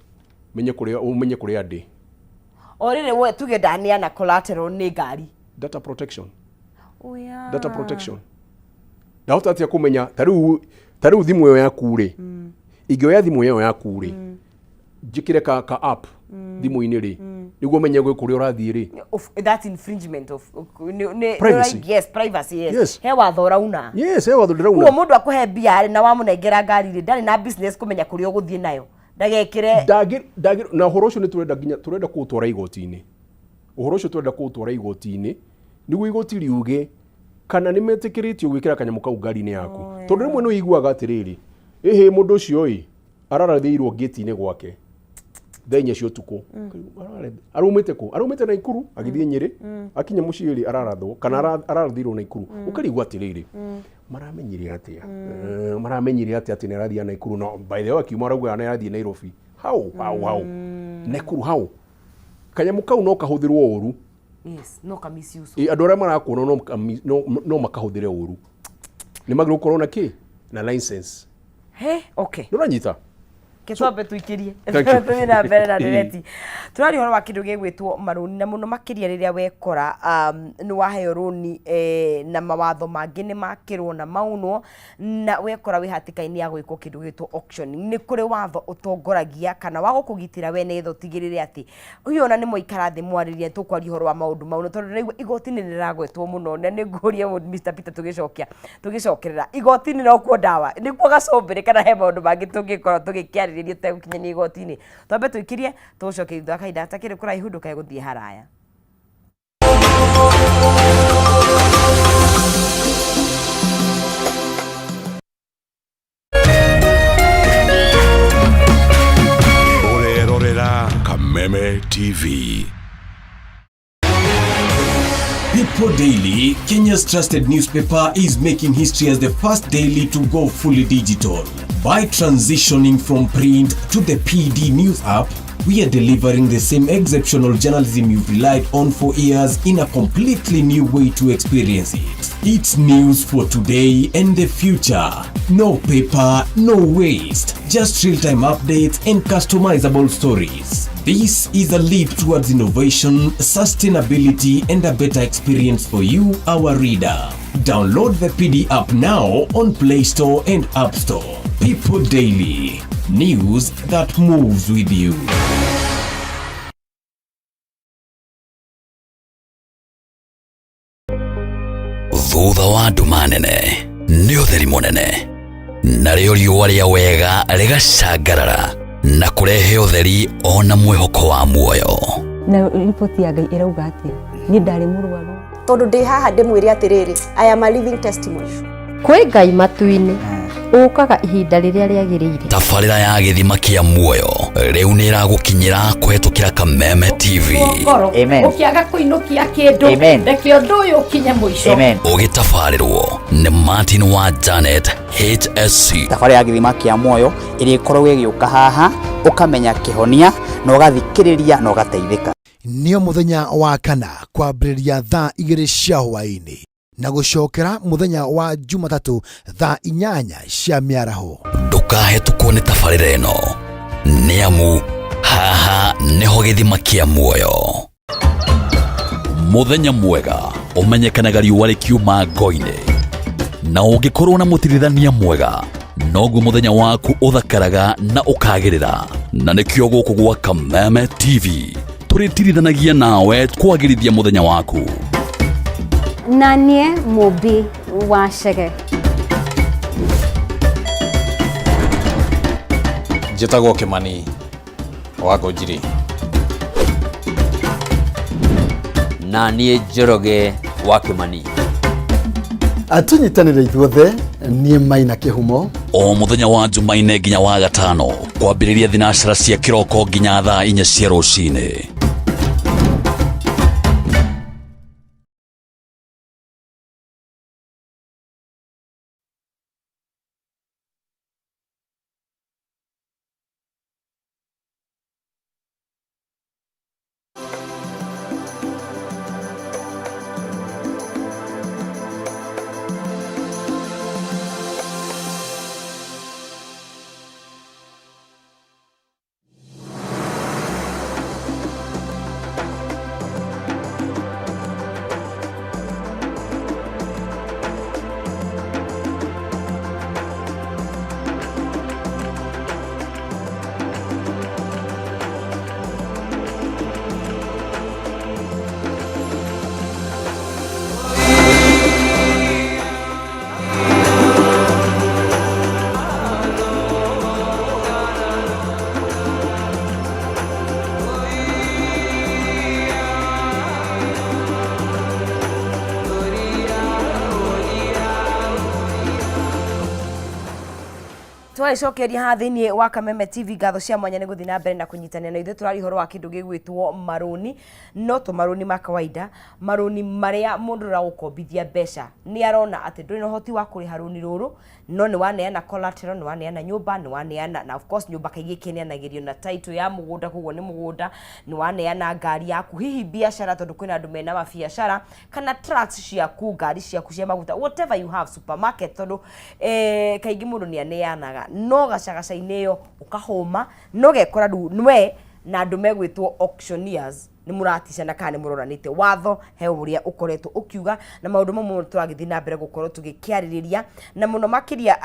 menye kũrĩa, ũmenye kũrĩa ndĩ. O rĩrĩ we tuge ndaneana collateral nĩ ngari. Data protection. Oh, yeah. Data protection. Ndahota atĩa kũmenya ta rĩu ta rĩu thimũ ĩyo yaku rĩ, ingĩoya thimũ ĩyo yaku rĩ, njĩkĩre ka app thimũ-inĩ rĩ, nĩguo menye gwĩ kũrĩa ũrathiĩ rĩ. Of, that's infringement of nĩ Privacy. Yes, privacy, yes. Yes. He watho ũrauna. Yes, he watho Kuo ndĩrauna. mũndũ akũhe mbia rĩ na wamũnengera ngari rĩ, ndarĩ na business kũmenya kũrĩa ũgũthiĩ nayo, ndagekĩre. Ndangĩ na ũhoro ũcio nĩ tũrenda nginya tũrenda kũũtwara igoti-inĩ. Ũhoro ũcio tũrenda kũũtwara igoti-inĩ nĩguo igoti riuge kana nĩ metĩkĩrĩtio gwĩkĩra kanyamũ kau ngari-inĩ yaku. Tondũ rĩmwe nĩ ũiguaga atĩrĩrĩ, ĩhĩ mũndũ ũcio ĩ ararathĩirwo ngĩti-inĩ gwake thaa 4 cia ũtukũ. Araumĩte kũ? Araumĩte Naikuru agĩthiĩ Nyĩrĩ, akinya mũciĩ rĩ ararathwo kana ararathĩirwo Naikuru. Ũkarigwo atĩrĩrĩ, maramenyire atĩa? Maramenyire atĩa atĩ nĩ arathiĩ Naikuru? No by the way akiuma arauga nĩ arathiĩ Nairobi. How? How? How? Naikuru how? Kanyamũ kau no kahũthĩrwo ũru. Yes, no ka misuse. Ĩ, andũ arĩa marakuona no makahũthĩre ũru. Nĩ magĩrĩirwo gũkorwo na kĩ? Na license. He, okay. Nĩ ũranyita? Ke twambe tũikĩrie. Thank you. Tũthiĩ na mbere na ndereti. Tũraria ũhoro wa kĩndũ gĩgwĩtwo marũni na mũno makĩria rĩrĩa wekora nĩ waheo rũni na mawatho mangĩ nĩ makĩrwo na maunwo na wekora wĩ hatĩka-inĩ ya gwĩkwo kĩndũ gĩgwĩtwo auction. Nĩ kũrĩ watho ũtongoragia kana wa gũkũgitĩra we nĩgetha ũtigĩrĩre atĩ ũyũ ona nĩ mwaikara thĩ mwarĩrie, tũkwaria ũhoro wa maũndũ mau, tondũ ndĩraigua igoti nĩ rĩragwetwo mũno na nĩ ngũria Mr. Peter tũgĩcokia tũgĩcokerera igoti-inĩ nokuo ndawa nĩkuo gacũmbĩrĩ kana he maũndũ mangĩ tũngĩkorwo tũgĩkĩarĩrĩria tũtegũkinyania igoti-inĩ. Twambe tũikĩrie tũcoke thutha wa kahinda gatakĩrĩ kũraihu, ndũkae gũthiĩ haraya. Ũrerorera Kameme TV. People Daily, Kenya's trusted newspaper, is making history as the first daily to go fully digital. By transitioning from print to the PD News app, we are delivering the same exceptional journalism you've relied on for years in a completely new way to experience it. It's news for today and the future. No paper, no waste. Just real-time updates and customizable stories. This is a leap towards innovation, sustainability, and a better experience for you, our reader. Download the PD app now on Play Store and App Store. People Daily. News that moves with you. Thutha wa nduma nene nĩ ũtheri mũnene, narĩo riũa rĩa wega rĩgacangarara na kũrehe ũtheri ona mwĩhoko wa muoyo. Na riboti ya Ngai ĩrauga atĩa? Niĩ ndarĩ mũrwaru. Tondũ ndĩ haha ndĩmwĩre atĩrĩrĩ, I am a living testimony. Kwĩ Ngai matu-inĩ ũkaga ihinda rĩrĩa rĩagĩrĩire. Tabarĩra ya gĩthima kĩa muoyo rĩu nĩ ĩragũkinyĩra kũhetũkĩra Kameme TV. Ngoro Amen. ũkĩaga kũinũkia kĩndũ, Amen. reke ũndũ ũyũ ũkinye mũico. Amen. Ũgĩtabarĩrwo nĩ Martin wa Janet HSC. Thabarĩ ya gĩthima kĩa muoyo ĩrĩa ĩkoragwo ĩgĩũka haha, ũkamenya kĩhonia na ũgathikĩrĩria na ũgateithĩka. Nĩo mũthenya wa kana kwambĩrĩria thaa 2 cia hwaĩ-inĩ na gũcokera mũthenya wa Jumatatũ thaa 8 cia mĩaraho. Ndũkahetũkwo nĩ tabarĩra ĩno, nĩ amu haha nĩho gĩthima kĩa muoyo. Mũthenya mwega ũmenyekanaga riũa rĩkiuma ngo-inĩ, na ũngĩkorwo na mũtirithania mwega noguo mũthenya waku ũthakaraga na ũkagĩrĩra. Na nĩkĩo gũkũ gwa Kameme TV tũrĩtirithanagia nawe kwagĩrithia mũthenya waku. Na niĩ Mũmbi wa Chege. Njĩtagwo Kĩmani wa Ngũnjiri. Na niĩ Njoroge wa Kĩmani. Tũnyitanĩre ithuothe, niĩ Maina Kĩhumo. O mũthenya wa Jumaine nginya wa gatano kwambĩrĩria thinacara cia kĩroko nginya thaa 4 cia rũcinĩ. Twagĩcokeria haha thĩinĩ wa Kameme TV, ngatho cia mwanya nĩ gũthiĩ na mbere na kũnyitanĩra na ithuĩ. Tũraria ũhoro wa kĩndũ gĩgwĩtwo marũni, no to marũni ma kawaida, marũni marĩa mũndũ ũragũkombithia mbeca nĩ arona atĩ ndũrĩ na ũhoti wa kũrĩha rũni rũrũ, no nĩ waneana collateral, nĩ waneana nyũmba, nĩ waneana, na of course nyũmba kaingĩ ĩkĩneanagĩrio na title ya mũgũnda, koguo nĩ mũgũnda, nĩ waneana ngari yaku, hihi biacara, tondũ kwĩna andũ mena mabiacara, kana trucks ciaku, ngari ciaku cia maguta, whatever you have, supermarket, tondũ eh, kaingĩ mũndũ nĩ aneanaga, no gacagaca-inĩ ĩyo ũkahũma, no gekora rĩu we na andũ megwĩtwo auctioneers nĩ mũraticana kana nĩ mũroranĩte. Watho he ũrĩa ũkoretwo ũkiuga na maũndũ mamwe tũragĩthiĩ na mbere gũkorwo tũgĩkĩarĩrĩria, na mũno makĩria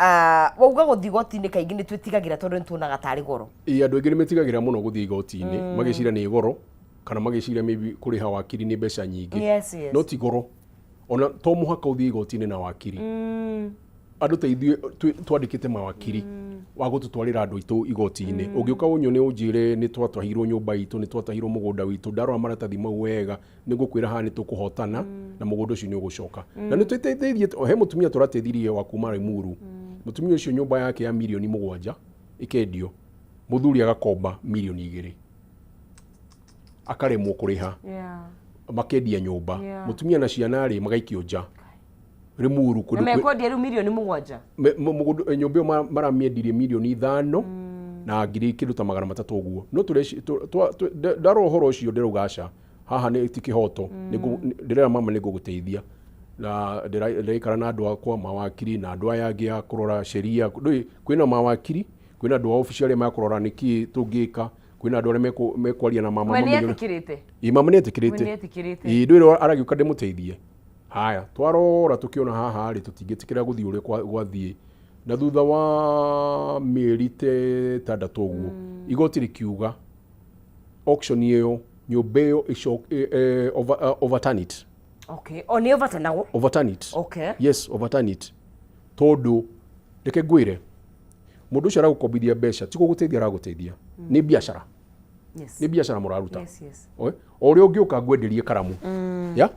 wauga gũthiĩ igoti-inĩ kaingĩ nĩ twĩtigagĩra tondũ nĩ tuonaga tarĩ goro. Ĩĩ, andũ aingĩ nĩ metigagĩra mũno gũthiĩ igoti-inĩ, magĩciria nĩ goro kana magĩciria maybe kũrĩha wakiri nĩ mbeca nyingĩ. No ti goro, ona to mũhaka ũthiĩ igoti-inĩ na wakiri. Andũ ta ithuĩ twandĩkĩte mawakiri wa gũtũtwarĩra andũ aitũ igoti-inĩ. Ũngĩũka ũnyone ũnjĩre nĩ twatahirwo nyũmba itũ, nĩ twatahirwo mũgũnda witũ, ndarora maratathi mau wega nĩ ngũkwĩra haha nĩ tũkũhotana na mũgũnda ũcio nĩ ũgũcoka. Na nĩ tũteithĩtie, he mũtumia tũrateithirie wa kuma Limuru. Mũtumia ũcio nyũmba yake ya mirioni 7 ĩkendio, mũthuri agakomba mirioni 2, akaremwo kũrĩha, makendia nyũmba. Mũtumia na ciana rĩ magaikio nja Limuru Na kũndũ mekwendia rĩu mirioni 7? Nyũmba ĩyo maramĩendirie mirioni 5 na ngiri kĩndũ ta 300 ũguo. No ndarora ũhoro ũcio ndĩrauga aca, haha nĩ ti kĩhoto. Ndĩrera mama nĩ ngũgũteithia, na ndĩraikara na andũ akwa mawakiri na andũ aya angĩ a kũrora sheria. Ndũĩ kwĩna mawakiri, kwĩna andũ a obici arĩa makũrora nĩkĩ tũngĩka, kwĩna andũ arĩa mekwaria na mama We nĩ mamenye etĩkĩrĩte? Ĩ, mama nĩ etĩkĩrĩte. We nĩ etĩkĩrĩte. Ĩ, ndwĩrwo aragĩũka ndĩmũteithie. Haya, twarora tũkĩona haha rĩ, tũtingĩtĩkĩra gũthiĩ ũrĩa gwathiĩ. Na thutha wa mĩeri ta 6 ũguo, igoti rĩkiuga auction ĩyo, nyũmba ĩyo overturn it. Okay, o nĩ overturnagwo? Overturn it. Yes, overturn it. Tondũ reke ngwĩre, mũndũ ũcio aragũkombithia mbeca ti gũgũteithia aragũteithia, nĩ biacara. Nĩ biacara mũraruta. Oe, o ũrĩa ũngĩũka ngwenderie karamu, ya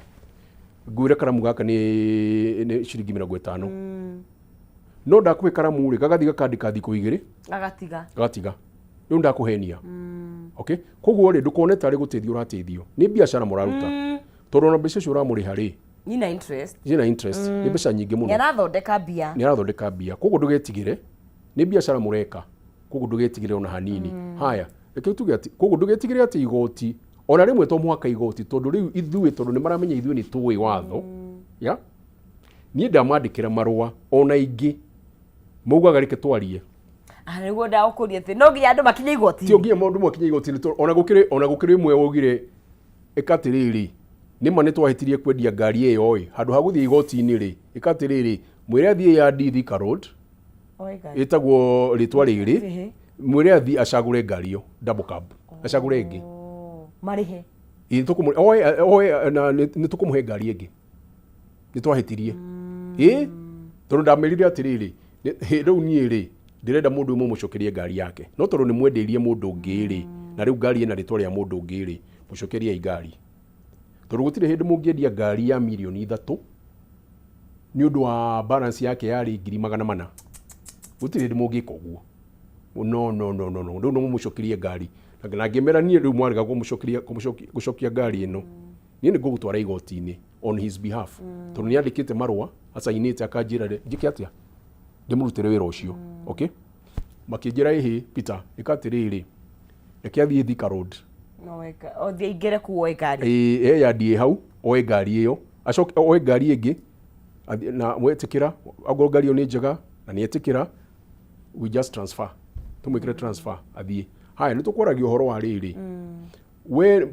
ngwĩre karamu gaka nĩ ciringi 50, no ndakũhe karamu rĩ, gagathiĩ gakandĩka thikũ 2. Gagatiga. Gagatiga. Rĩu ndakũhenia. Okay, koguo rĩ, ndũkone tarĩ gũteithio ũrateithio, nĩ biacara mũraruta, tondũ ona mbeca icio ũramũrĩha rĩ, Nina interest. Ciĩna interest, nĩ mbeca nyingĩ mũno. Nĩ arathondeka mbia. Nĩ arathondeka mbia. Koguo ndũgetigĩre, nĩ biacara mũreka, koguo ndũgetigĩre ona hanini. Haya, reke tuge atĩ koguo ndũgetigĩre atĩ igoti ona rĩmwe to mũhaka igoti, tondũ rĩu ithuĩ, tondũ nĩ maramenya ithuĩ nĩ tũĩ watho ya niĩ ndamandĩkĩra marũa, ona ingĩ maugaga reke twarie. Ah, nĩguo ndagũkũria atĩ no nginya andũ makinye igoti? Ti nginya maũndũ makinye igoti-inĩ, tondũ ona gũkĩrĩ ĩmwe waugire ĩka atĩrĩrĩ, nĩma nĩ twahĩtirie kwendia ngari ĩyo ĩ, handũ ha gũthiĩ igoti-inĩ rĩ, ĩka atĩrĩrĩ, mwĩre athiĩ yandi Thika Road Oe ngari. Ĩtagwo rĩtwa rĩrĩ, mwĩre athiĩ acagũre ngari ĩyo double cab, acagũre ĩngĩ. Marĩhe. Ĩ, oe na nĩ tũkũmũhe ngari ĩngĩ, nĩ twahĩtirie. Ĩ, tondũ ndamĩrire atĩrĩrĩ, rĩu niĩ rĩ, ndĩrenda mũndũ ũmwe mũcokerie ngari yake, no tondũ nĩ mwendeirie mũndũ ũngĩ rĩ, na rĩu ngari ĩna rĩtwa rĩa mũndũ ũngĩ rĩ, mũcokeriei ngari, tondũ gũtirĩ hĩndĩ mũngĩendia ngari ya mirioni 3 nĩ ũndũ wa balance yake yarĩ ngiri 400. Gũtirĩ hĩndĩ mũngĩka ũguo. No, no, no, no, no, rĩu no mũmũcokerie ngari. Na ngĩmera niĩ rĩu mwarega kũmũcokeria, gũcokia ngari ĩno, niĩ nĩ ngũgũtwara igoti-inĩ on his behalf, tondũ nĩ andĩkĩte marũa acainĩte akanjĩra njĩke atĩa, ndĩmũrutĩre wĩra ũcio. Okay, makĩnjĩra, ĩhĩ Peter, ĩka atĩrĩrĩ, reke athiĩ Thika Road. No weka othiĩ aingĩre kũu oe ngari. Ĩĩ, he yandi ĩ hau, oe ngari ĩyo, acoke oe ngari ĩngĩ na wetĩkĩra angorwo ngari ĩyo nĩ njega na nĩ etĩkĩra, we just transfer, tũmwĩkĩre transfer athiĩ. Haya, nĩ tũkwaragia ũhoro wa rĩrĩ, we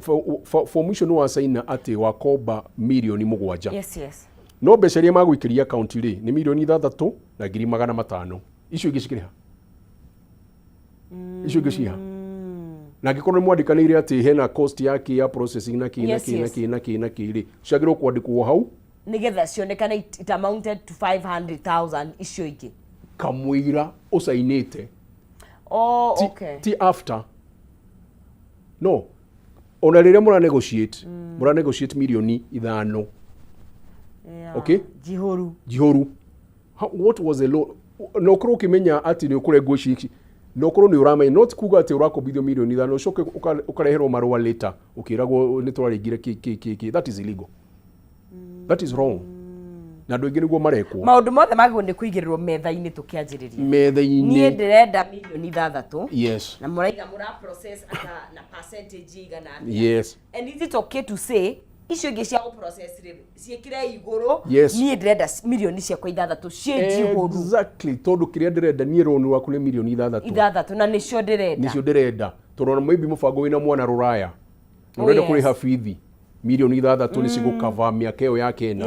form icio nĩ wacaina atĩ wakomba mirioni 7. No mbeca iria magũikĩria akaunti rĩ, nĩ mirioni 6 na ngiri 500. Icio ingĩ cikĩrĩha, icio ingĩ ciha? Na angĩkorwo nĩ mwandĩkanĩire atĩ hena cost ya kĩ, ya processing na kĩ na kĩ na kĩ na kĩ na kĩ rĩ, ciagĩrĩirwo kwandĩkwo hau. Nĩgetha cionekane it amounted to 500,000 icio ingĩ. Kamũira ũcainĩte. Oh, okay. Ti after. No ona rĩrĩa mũra negotiate, mũra negotiate mirioni 5. Okay. Njihũru. Njihũru. What was the loan? Na ũkorwo ũkĩmenya atĩ nĩ ũkũrengwo ici ici, na ũkorwo nĩ ũramenya, no ti kuga atĩ ũrakombithio 5 million ũcoke ũkareherwo marũa later ũkĩragwo nĩ twarengire kĩ kĩ kĩ kĩ. That is illegal, that is wrong, na andũ aingĩ nĩguo marekwo. Maũndũ mothe magĩrĩirwo nĩ kũigĩrĩrwo metha-inĩ tũkĩanjĩrĩria. Metha-inĩ. Niĩ ndĩrenda 6 million. Na mũraiga mũra process ata na percentage ĩigana atĩa? And is it okay to say icio ingĩ cia gũ process rĩ, ciĩkĩre igũrũ? Niĩ ndĩrenda 6 million ciĩ njihũru. Exactly, tondũ kĩrĩa ndĩrenda niĩ rũni rwaku nĩ 6 million. 6 na nĩcio ndĩrenda. Nĩcio ndĩrenda, tondũ ona maybe mũbango wĩna mwana rũraya na ũrenda kũrĩha bithi, 6 million nĩ cigũkava mĩaka ĩyo yake ĩna.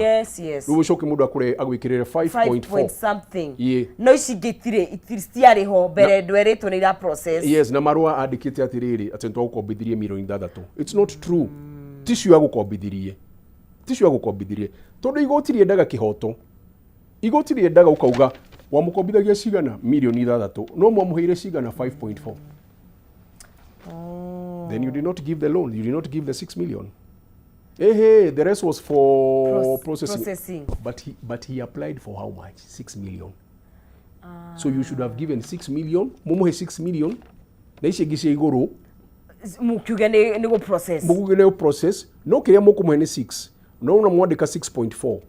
Rĩu ũcoke mũndũ akũre agwĩkĩrĩre 5 5.4 point something. No ici ingĩ itirĩ citiarĩ ho mbere, ndwerĩtwo nĩ ira process. Yes, na marũa andĩkĩte atĩrĩrĩ, atĩ nĩtwagũkombithirie 6 million. It's not true, ticio agũkombithirie, ticio agũkombithirie, tondũ igoti rĩendaga kĩhoto. Igoti rĩendaga ũkauga wamũkombithagia cigana, 6 million, no mwamũheire cigana, 5.4. Then you did not give the loan, you did not give the 6 million. Hey, hey, the rest was for processing. Processing. But he applied for how much? 6 million. So you should have given 6 million, mumuhe 6 million na ici ingĩ cia igũrũ. Mukiuge nĩ gũ process. Mũkuge nĩ process, no kĩrĩa mũkũmũhe nĩ 6, no ona mwandĩka 6.4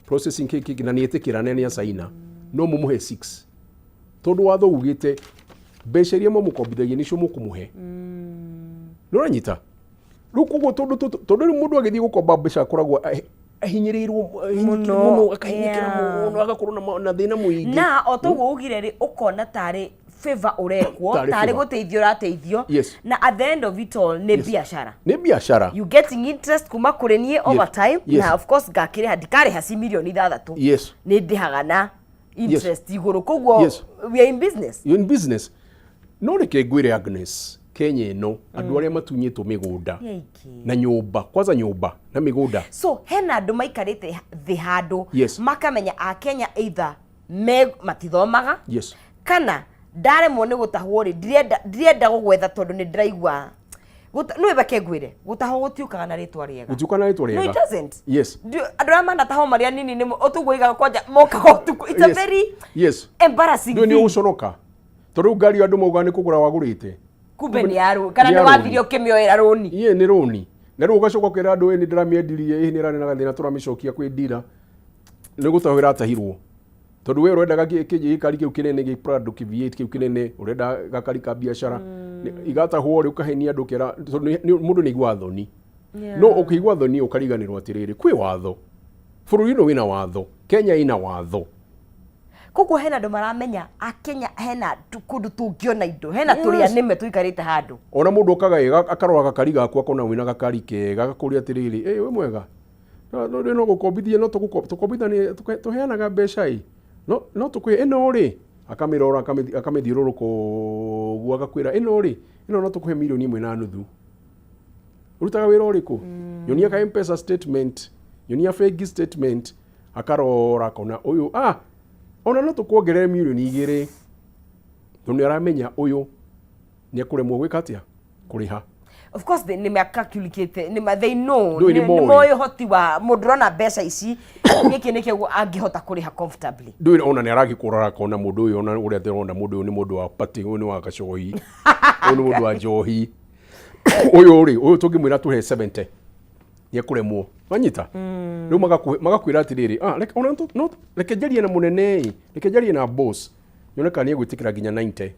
processing kĩ na nĩ etĩkĩra na nĩ acaina, no mumuhe 6 tondũ watho ugĩte mbeca iria mamũkombithagia nĩcio mũkũmũhe. Nĩ ũranyita rĩu? Koguo tondũ rĩu mũndũ agĩthiĩ gũkomba mbeca akoragwo ahinyĩrĩirwo Mũno, mũno, akahinyĩkĩra mũno, agakorwo na thĩna mũingĩ. Na o toguo ugire rĩ, ũkona tarĩ favor ũrekwo, Tarĩ tarĩ favor. gũteithio ũrateithio, na at the end of it all nĩ biacara. Nĩ biacara. You getting interest kuma kũrĩ niĩ over time. Na of course ngakĩrĩha, ndikarĩha ci 6 million, nĩ ndĩhaga na interest igũrũ, koguo we are in business. You're in business. No reke ngwĩre, Agnes, Kenya ĩno andũ arĩa matunyĩtwo mĩgũnda Nĩ aingĩ. na nyũmba, kwanza nyũmba na mĩgũnda. So hena andũ maikarĩte thĩ handũ, makamenya a Kenya either me matithomaga, kana ndaremwo nĩ gũtahwo rĩ, ndirenda gũgwetha tondũ nĩ ndĩraigua nĩ reke ngwĩre, gũtahwo gũtiũkaga na rĩtwa rĩega. Gũtiũka na rĩtwa No, it rĩega. doesn't. Andũ arĩa manatahwo marĩa nini nĩ ũtũguo igaga kwanja mokaga ũtukũ. It's a very embarrassing Ndũĩ nĩ thing. ũgũconoka tondũ rĩu ngari andũ maugaga nĩ kũgũra wagũrĩte. Kumbe nĩ ya rũni kana Nĩ nĩ ya wathire rũni. ũkĩmĩoera rũni. Iye, nĩ rũni, na rĩu ũgacoka ũkera andũ, ĩ nĩ ndĩramĩendirie, ĩ nĩ ĩrarĩ na gathĩna, tũramĩcokia kwĩ ndira, nĩ gũtahwo ĩratahirwo, tondũ we ũrendaga gĩkari kĩu kĩnene, gĩ Prado kĩ V8 kĩu kĩnene, ũrenda gakari ka biacara. Igatahwo rĩ, ũkahenia andũ, ũkera tondũ mũndũ nĩ aiguaga thoni. No ũkĩigua thoni ũkariganĩrwo atĩrĩrĩ, kwĩ watho bũrũri ũyũ, wĩna watho, Kenya ĩna watho. Koguo hena andũ maramenya a Kenya hena kũndũ tũngĩona indo, hena tũrĩa nĩme tũikarĩte handũ. Ona mũndũ okaga ĩga akarora gakari gaku, akona wĩna gakari kega, agakũria atĩrĩrĩ, ĩ wĩ mwega, no no no gũkombithia, no tũkombithanie, tũheanaga mbeca, ĩ no no tũkũhe ĩno rĩ, akamĩrora, akamĩthiũrũrũka ũguo, agakwĩra ĩno rĩ, ĩno no tũkũhe 1.5 million. Ũrutaga wĩra ũrĩkũ? Nyonia ka M-Pesa statement, nyonia bengi statement. Akarora akona ũyũ, ah, ona no tũkuongerere 2 million, tondũ nĩ aramenya ũyũ nĩ ekũremwo gwĩka atĩa, kũrĩha. Of course they nĩ macalculate, nĩ ma they know. Ndũĩ nĩ nĩ moĩ. Moĩ ũhoti wa mũndũ ũrona mbeca ici, gĩkĩ nĩkĩo angĩhota kũrĩha comfortably. Ndũĩ ona nĩ aragĩkũrora akona mũndũ ũyũ, ona ũrĩa ndĩrona mũndũ ũyũ nĩ mũndũ wa party, ũyũ nĩ wa gacohi, ũyũ nĩ mũndũ wa njohi, ũyũ rĩ, ũyũ tũngĩmwĩra tũhe 70 nĩ ekũremwo, wanyita? Rĩu magakwĩra atĩrĩrĩ, ah, reke, ona no reke njarie na mũnene ĩ, reke njarie na boss nyone kana nĩ egwĩtĩkĩra nginya 90.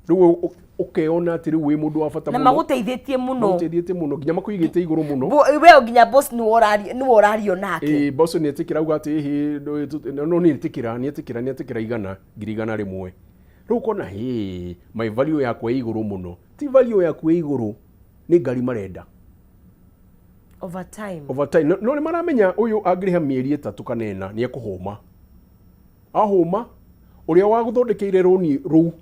Rĩu ũkeona atĩ rĩu wĩ mũndũ wa bata na mũno. Magũteithĩtie mũno. Magũteithĩtie mũno, nginya makũigĩte igũrũ mũno. We nginya boss nĩwe ũrario nake. Ĩĩ, boss nĩ etĩkĩra, auga atĩ ĩhĩ, no nĩ etĩkĩra, nĩ etĩkĩra, nĩ etĩkĩra 100,100. Rĩu ũkona hĩ, my value yakwa ĩ igũrũ mũno. Ti value yaku ĩ igũrũ, nĩ ngari marenda. Over time. Over time. No nĩ maramenya ũyũ angĩrĩha mĩeri 3 kana 4 nĩ ekũhũma, ahũma ũrĩa wagũthondekeire rũni rũu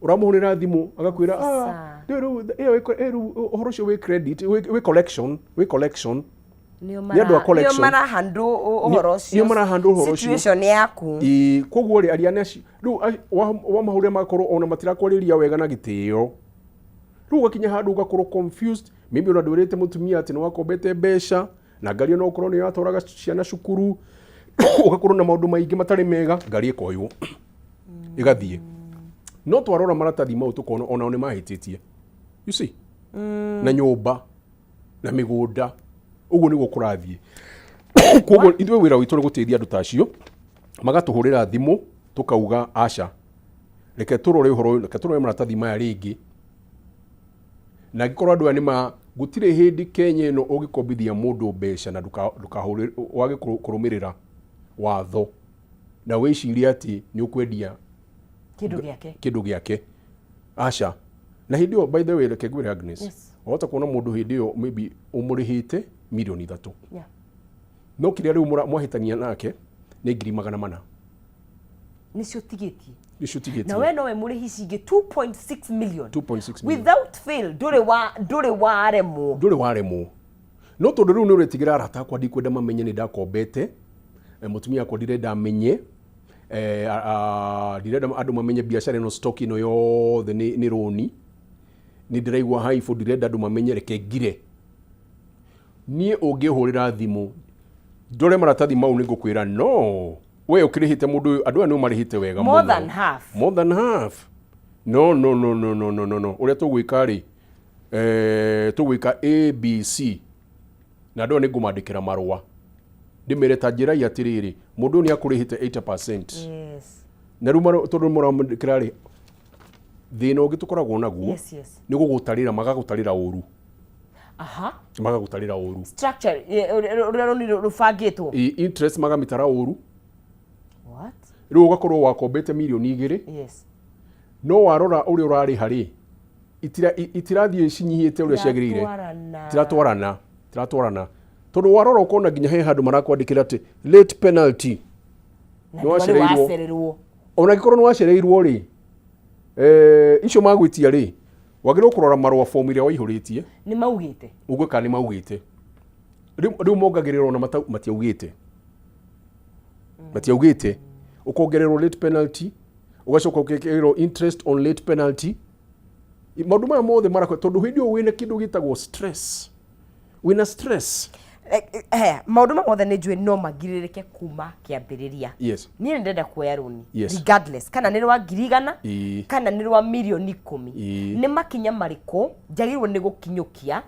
ũramũhũrĩra thimũ agakwĩra, ah, rĩu ĩyo rĩu ũhoro ũcio wĩ credit, wĩ collection, wĩ collection. Nĩo. Nĩ andũ a collection. Nĩo marahandle ũhoro ũcio. Nĩo marahandle ũhoro ũcio. Situation yaku. Ĩĩ, koguo rĩ, aria acio rĩu wamahũrĩra magakorwo ona matirakwarĩria wega na gĩtĩo. Rĩu ũgakinya handũ ũgakorwo confused, maybe ona ndwĩrĩte mũtumia atĩ nĩ wakombete mbeca na ngari, ona ũkorwo nĩ yatwaraga ciana cukuru. Ũgakorwo na maũndũ maingĩ matarĩ mega, ngari ĩkoywo ĩgathiĩ. No twarora maratathi mau tũkona onao nĩ mahĩtĩtie, you see, na nyũmba na mĩgũnda. Ũguo nĩguo kũrathiĩ. Koguo ithuĩ wĩra witũ nĩ gũteithia andũ ta acio, magatũhũrĩra thimũ, tũkauga aca, reke tũrore ũhoro ũyũ, reke tũrore maratathi maya rĩngĩ. Na angĩkorwo andũ aya nĩ ma gũtirĩ hĩndĩ Kenya ĩno ũngĩkombithia mũndũ mbeca na ndũkahũrĩ wage kũrũmĩrĩra watho na wĩcirie atĩ nĩ ũkwendia kĩndũ gĩake. Kĩndũ gĩake, aca. Na hĩndĩ ĩyo, by the way, reke ngwĩre Agnes, wahota kuona mũndũ hĩndĩ ĩyo maybe ũmũrĩhĩte mirioni 3, no kĩrĩa rĩu mwahĩtania nake nĩ 400,000. Nĩcio tigĩtie. Nĩcio tigĩtie. Na we nowe mũrĩhi cingĩ 2.6 million. 2.6 million. Without fail, ndũrĩ waremwo. Ndũrĩ waremwo, no tondũ rĩu nĩ ũretigĩra, arata akwa ndikwenda mamenye nĩ ndakombete, mũtumia akwa ndirenda amenye, ndirenda andũ mamenye biacara ĩno, stock ĩno yothe nĩ rũni, nĩ ndĩraigua haibũ, ndirenda andũ mamenye, reke ngire. Niĩ ũngĩhũrĩra thimũ ndore maratathi mau, nĩ ngũkwĩra no we ũkĩrĩhĩte mũndũ ũyũ, andũ aya nĩ ũmarĩhĩte wega More mũno. than half. More than half. No, no, no, no, no, no, no, no. Ũrĩa tũgwĩka rĩ, tũgwĩka ABC, na andũ aya nĩ ngũmandĩkĩra marũa ndĩmere ta njĩrai atĩrĩrĩ, mũndũ ũyũ nĩ akũrĩhĩte 80%. Na rĩu tondũ mũramandĩkĩra rĩ, thĩna ũngĩ tũkoragwo naguo nĩ gũgũtarĩra, magagũtarĩra ũru. Magagũtarĩra ũru. Structure, ũrĩa rũni rũbangĩtwo. Interest magamĩtara ũru. What? Rĩu ũgakorwo wakombete mirioni 2, no warora ũrĩa ũrarĩha rĩ, itirathiĩ cinyihĩte ũrĩa ciagĩrĩire. Tiratwarana. Tiratwarana, tiratwarana, tondũ warora ũkona nginya he handũ marakwandĩkĩra atĩ late penalty. Na Nĩ ndwarĩ wacereirwo. wacererwo. Ona angĩkorwo nĩ wacereirwo rĩ, icio magwĩtia rĩ, wagĩrĩirwo kũrora marũa, fomu ĩrĩa waihũrĩtie. Nĩ maugĩte. Ũguo kana nĩ maugĩte. Rĩu mongagĩrĩrwo na matiaugĩte, matiaugĩte, ũkongererwo late penalty, ũgacoka ũkekĩrwo interest on late penalty. Maũndũ maya mothe marakwa tondũ hĩndĩ ĩyo wĩna kĩndũ gĩtagwo stress, wĩna stress. Haya maũndũ ma mothe nĩ njũĩ no magirĩrĩke kuma kĩambĩrĩria. Niĩ nĩ ndĩrenda kuoya rũni, regardless kana nĩ rwa 100,000 kana nĩ rwa mirioni 10, nĩ makinya marĩkũ njagĩrĩirwo nĩ gũkinyũkia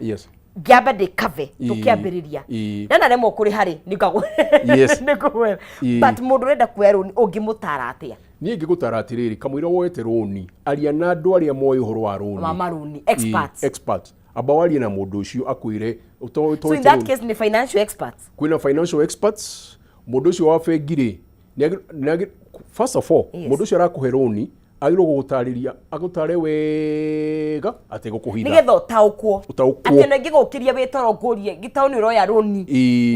ngĩamba ndĩkave tũkĩambĩrĩria? Na naremwo kũrĩha rĩ, nĩngũgwetha. But mũndũ ũrenda kuoya rũni ũngĩmũtara atĩa? Niĩ ingĩgũtara atĩrĩrĩ, kamũira woete rũni, aria na andũ arĩa moĩ ũhoro wa rũni. Wa marũni, experts. Ĩĩ, experts. Amba warie na mũndũ ũcio akwĩre. So in that case nĩ financial experts. Kwĩna financial experts. Mũndũ ũcio wa bengi rĩ, first of all, mũndũ ũcio arakũhe rũni agĩrĩirwo gũgũtarĩria, agũtare wega ategũkũhitha. Nĩgetha ũtaũkwo. Ũtaũkwo. Atĩ ona ingĩgũkĩria wĩ toro ngũrie, gĩtaũ nĩ ũroya rũni,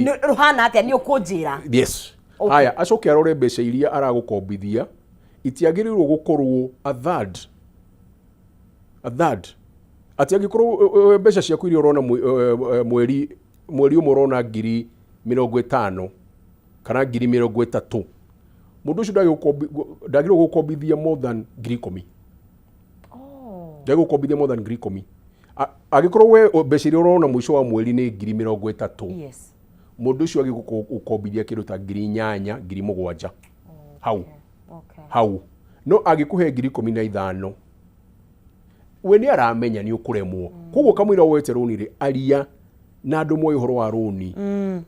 rũhana atĩa, nĩ ũkũnjĩra. Yes. Haya, acoke arore mbeca iria aragũkombithia itiagĩrĩirwo gũkorwo a third, a third, atĩ angĩkorwo mbeca ciaku iria ũrona mweri ũmwe ũrona 50,000 kana 30,000, mũndũ ũcio ndagĩrĩirwo gũkombithia more than 10,000. Ndagĩrĩirwo gũkombithia more than 10,000. Angĩkorwo we mbeca iria ũrona mũico wa mweri nĩ 30,000, mũndũ ũcio agĩrĩirwo gũkombithia kĩndũ ta 8,000, 7,000 hau. Hau no angĩkũhe 15,000, we nĩ aramenya nĩ ũkũremwo. Koguo kamũira woete rũni rĩ, aria na andũ moĩ ũhoro wa rũni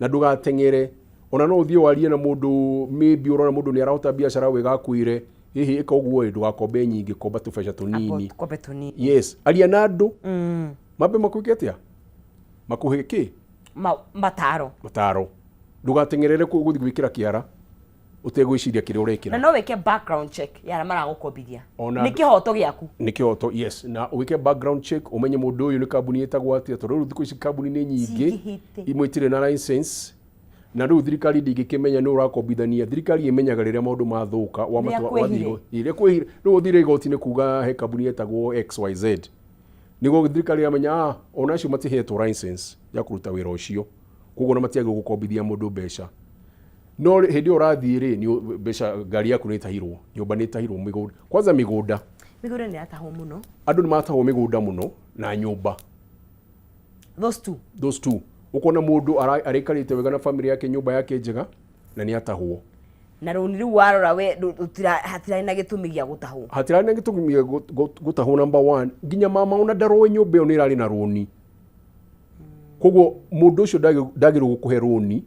na ndũgateng'ere. Ona no ũthiĩ warie na mũndũ, maybe ũrona mũndũ nĩ arahota biacara wega, akwĩre, hihi ĩka ũguo ĩ, ndũgakombe nyingĩ, komba tũbeca tũnini. Kombe tũnini. Yes, aria na andũ mambe makwĩke atĩa, makũhe kĩ? Mataro. Mataro. Ndũgateng'erere gũthiĩ gwĩkĩra kĩara ũtegwĩciria kĩrĩa ũrekĩra. Na no wĩke background check ya arĩa maragũkombithia. Ona Nĩ kĩhoto gĩaku. Nĩ kĩhoto, yes. Na wĩke background check, ũmenye mũndũ ũyũ nĩ kambuni ĩtagwo atĩa, tondũ rĩu thikũ ici kambuni nĩ nyingĩ. Cingĩhĩte. Imwe itirĩ na license, na rĩu thirikari ndĩngĩkĩmenya nĩ ũrakombithania. Thirikari ĩmenyaga rĩrĩa maũndũ mathũka. Rĩrĩa kwĩhire. Rĩrĩa kwĩhire. Rĩu ũthire igoti-inĩ kuga he kambuni ĩtagwo XYZ, nĩguo thirikari yamenya, ah, ona acio matihetwo license ya kũruta wĩra ũcio, koguo ona matiagĩrĩirwo gũkombithia mũndũ mbeca. No hĩndĩ ĩyo ũrathiĩ rĩ, mbeca, ngari yaku nĩ ĩtahirwo, nyũmba nĩ ĩtahirwo, mĩgũnda, kwanza mĩgũnda. Mĩgũnda nĩ yatahwo mũno. Andũ nĩ matahwo mĩgũnda mũno na nyũmba. Those two. Those two. Ũkona mũndũ araikarĩte wega na family yake, nyũmba yake njega. Na nĩ atahwo. Na rũni rĩu warora we hatirarĩ na gĩtũmi gĩa gũtahwo. Hatirarĩ na gĩtũmi gĩa gũtahwo number one, nginya mama ona ndaroĩ nyũmba ĩyo nĩ ĩrarĩ na rũni. Koguo mũndũ ũcio ndagĩrĩirwo gũkũhe rũni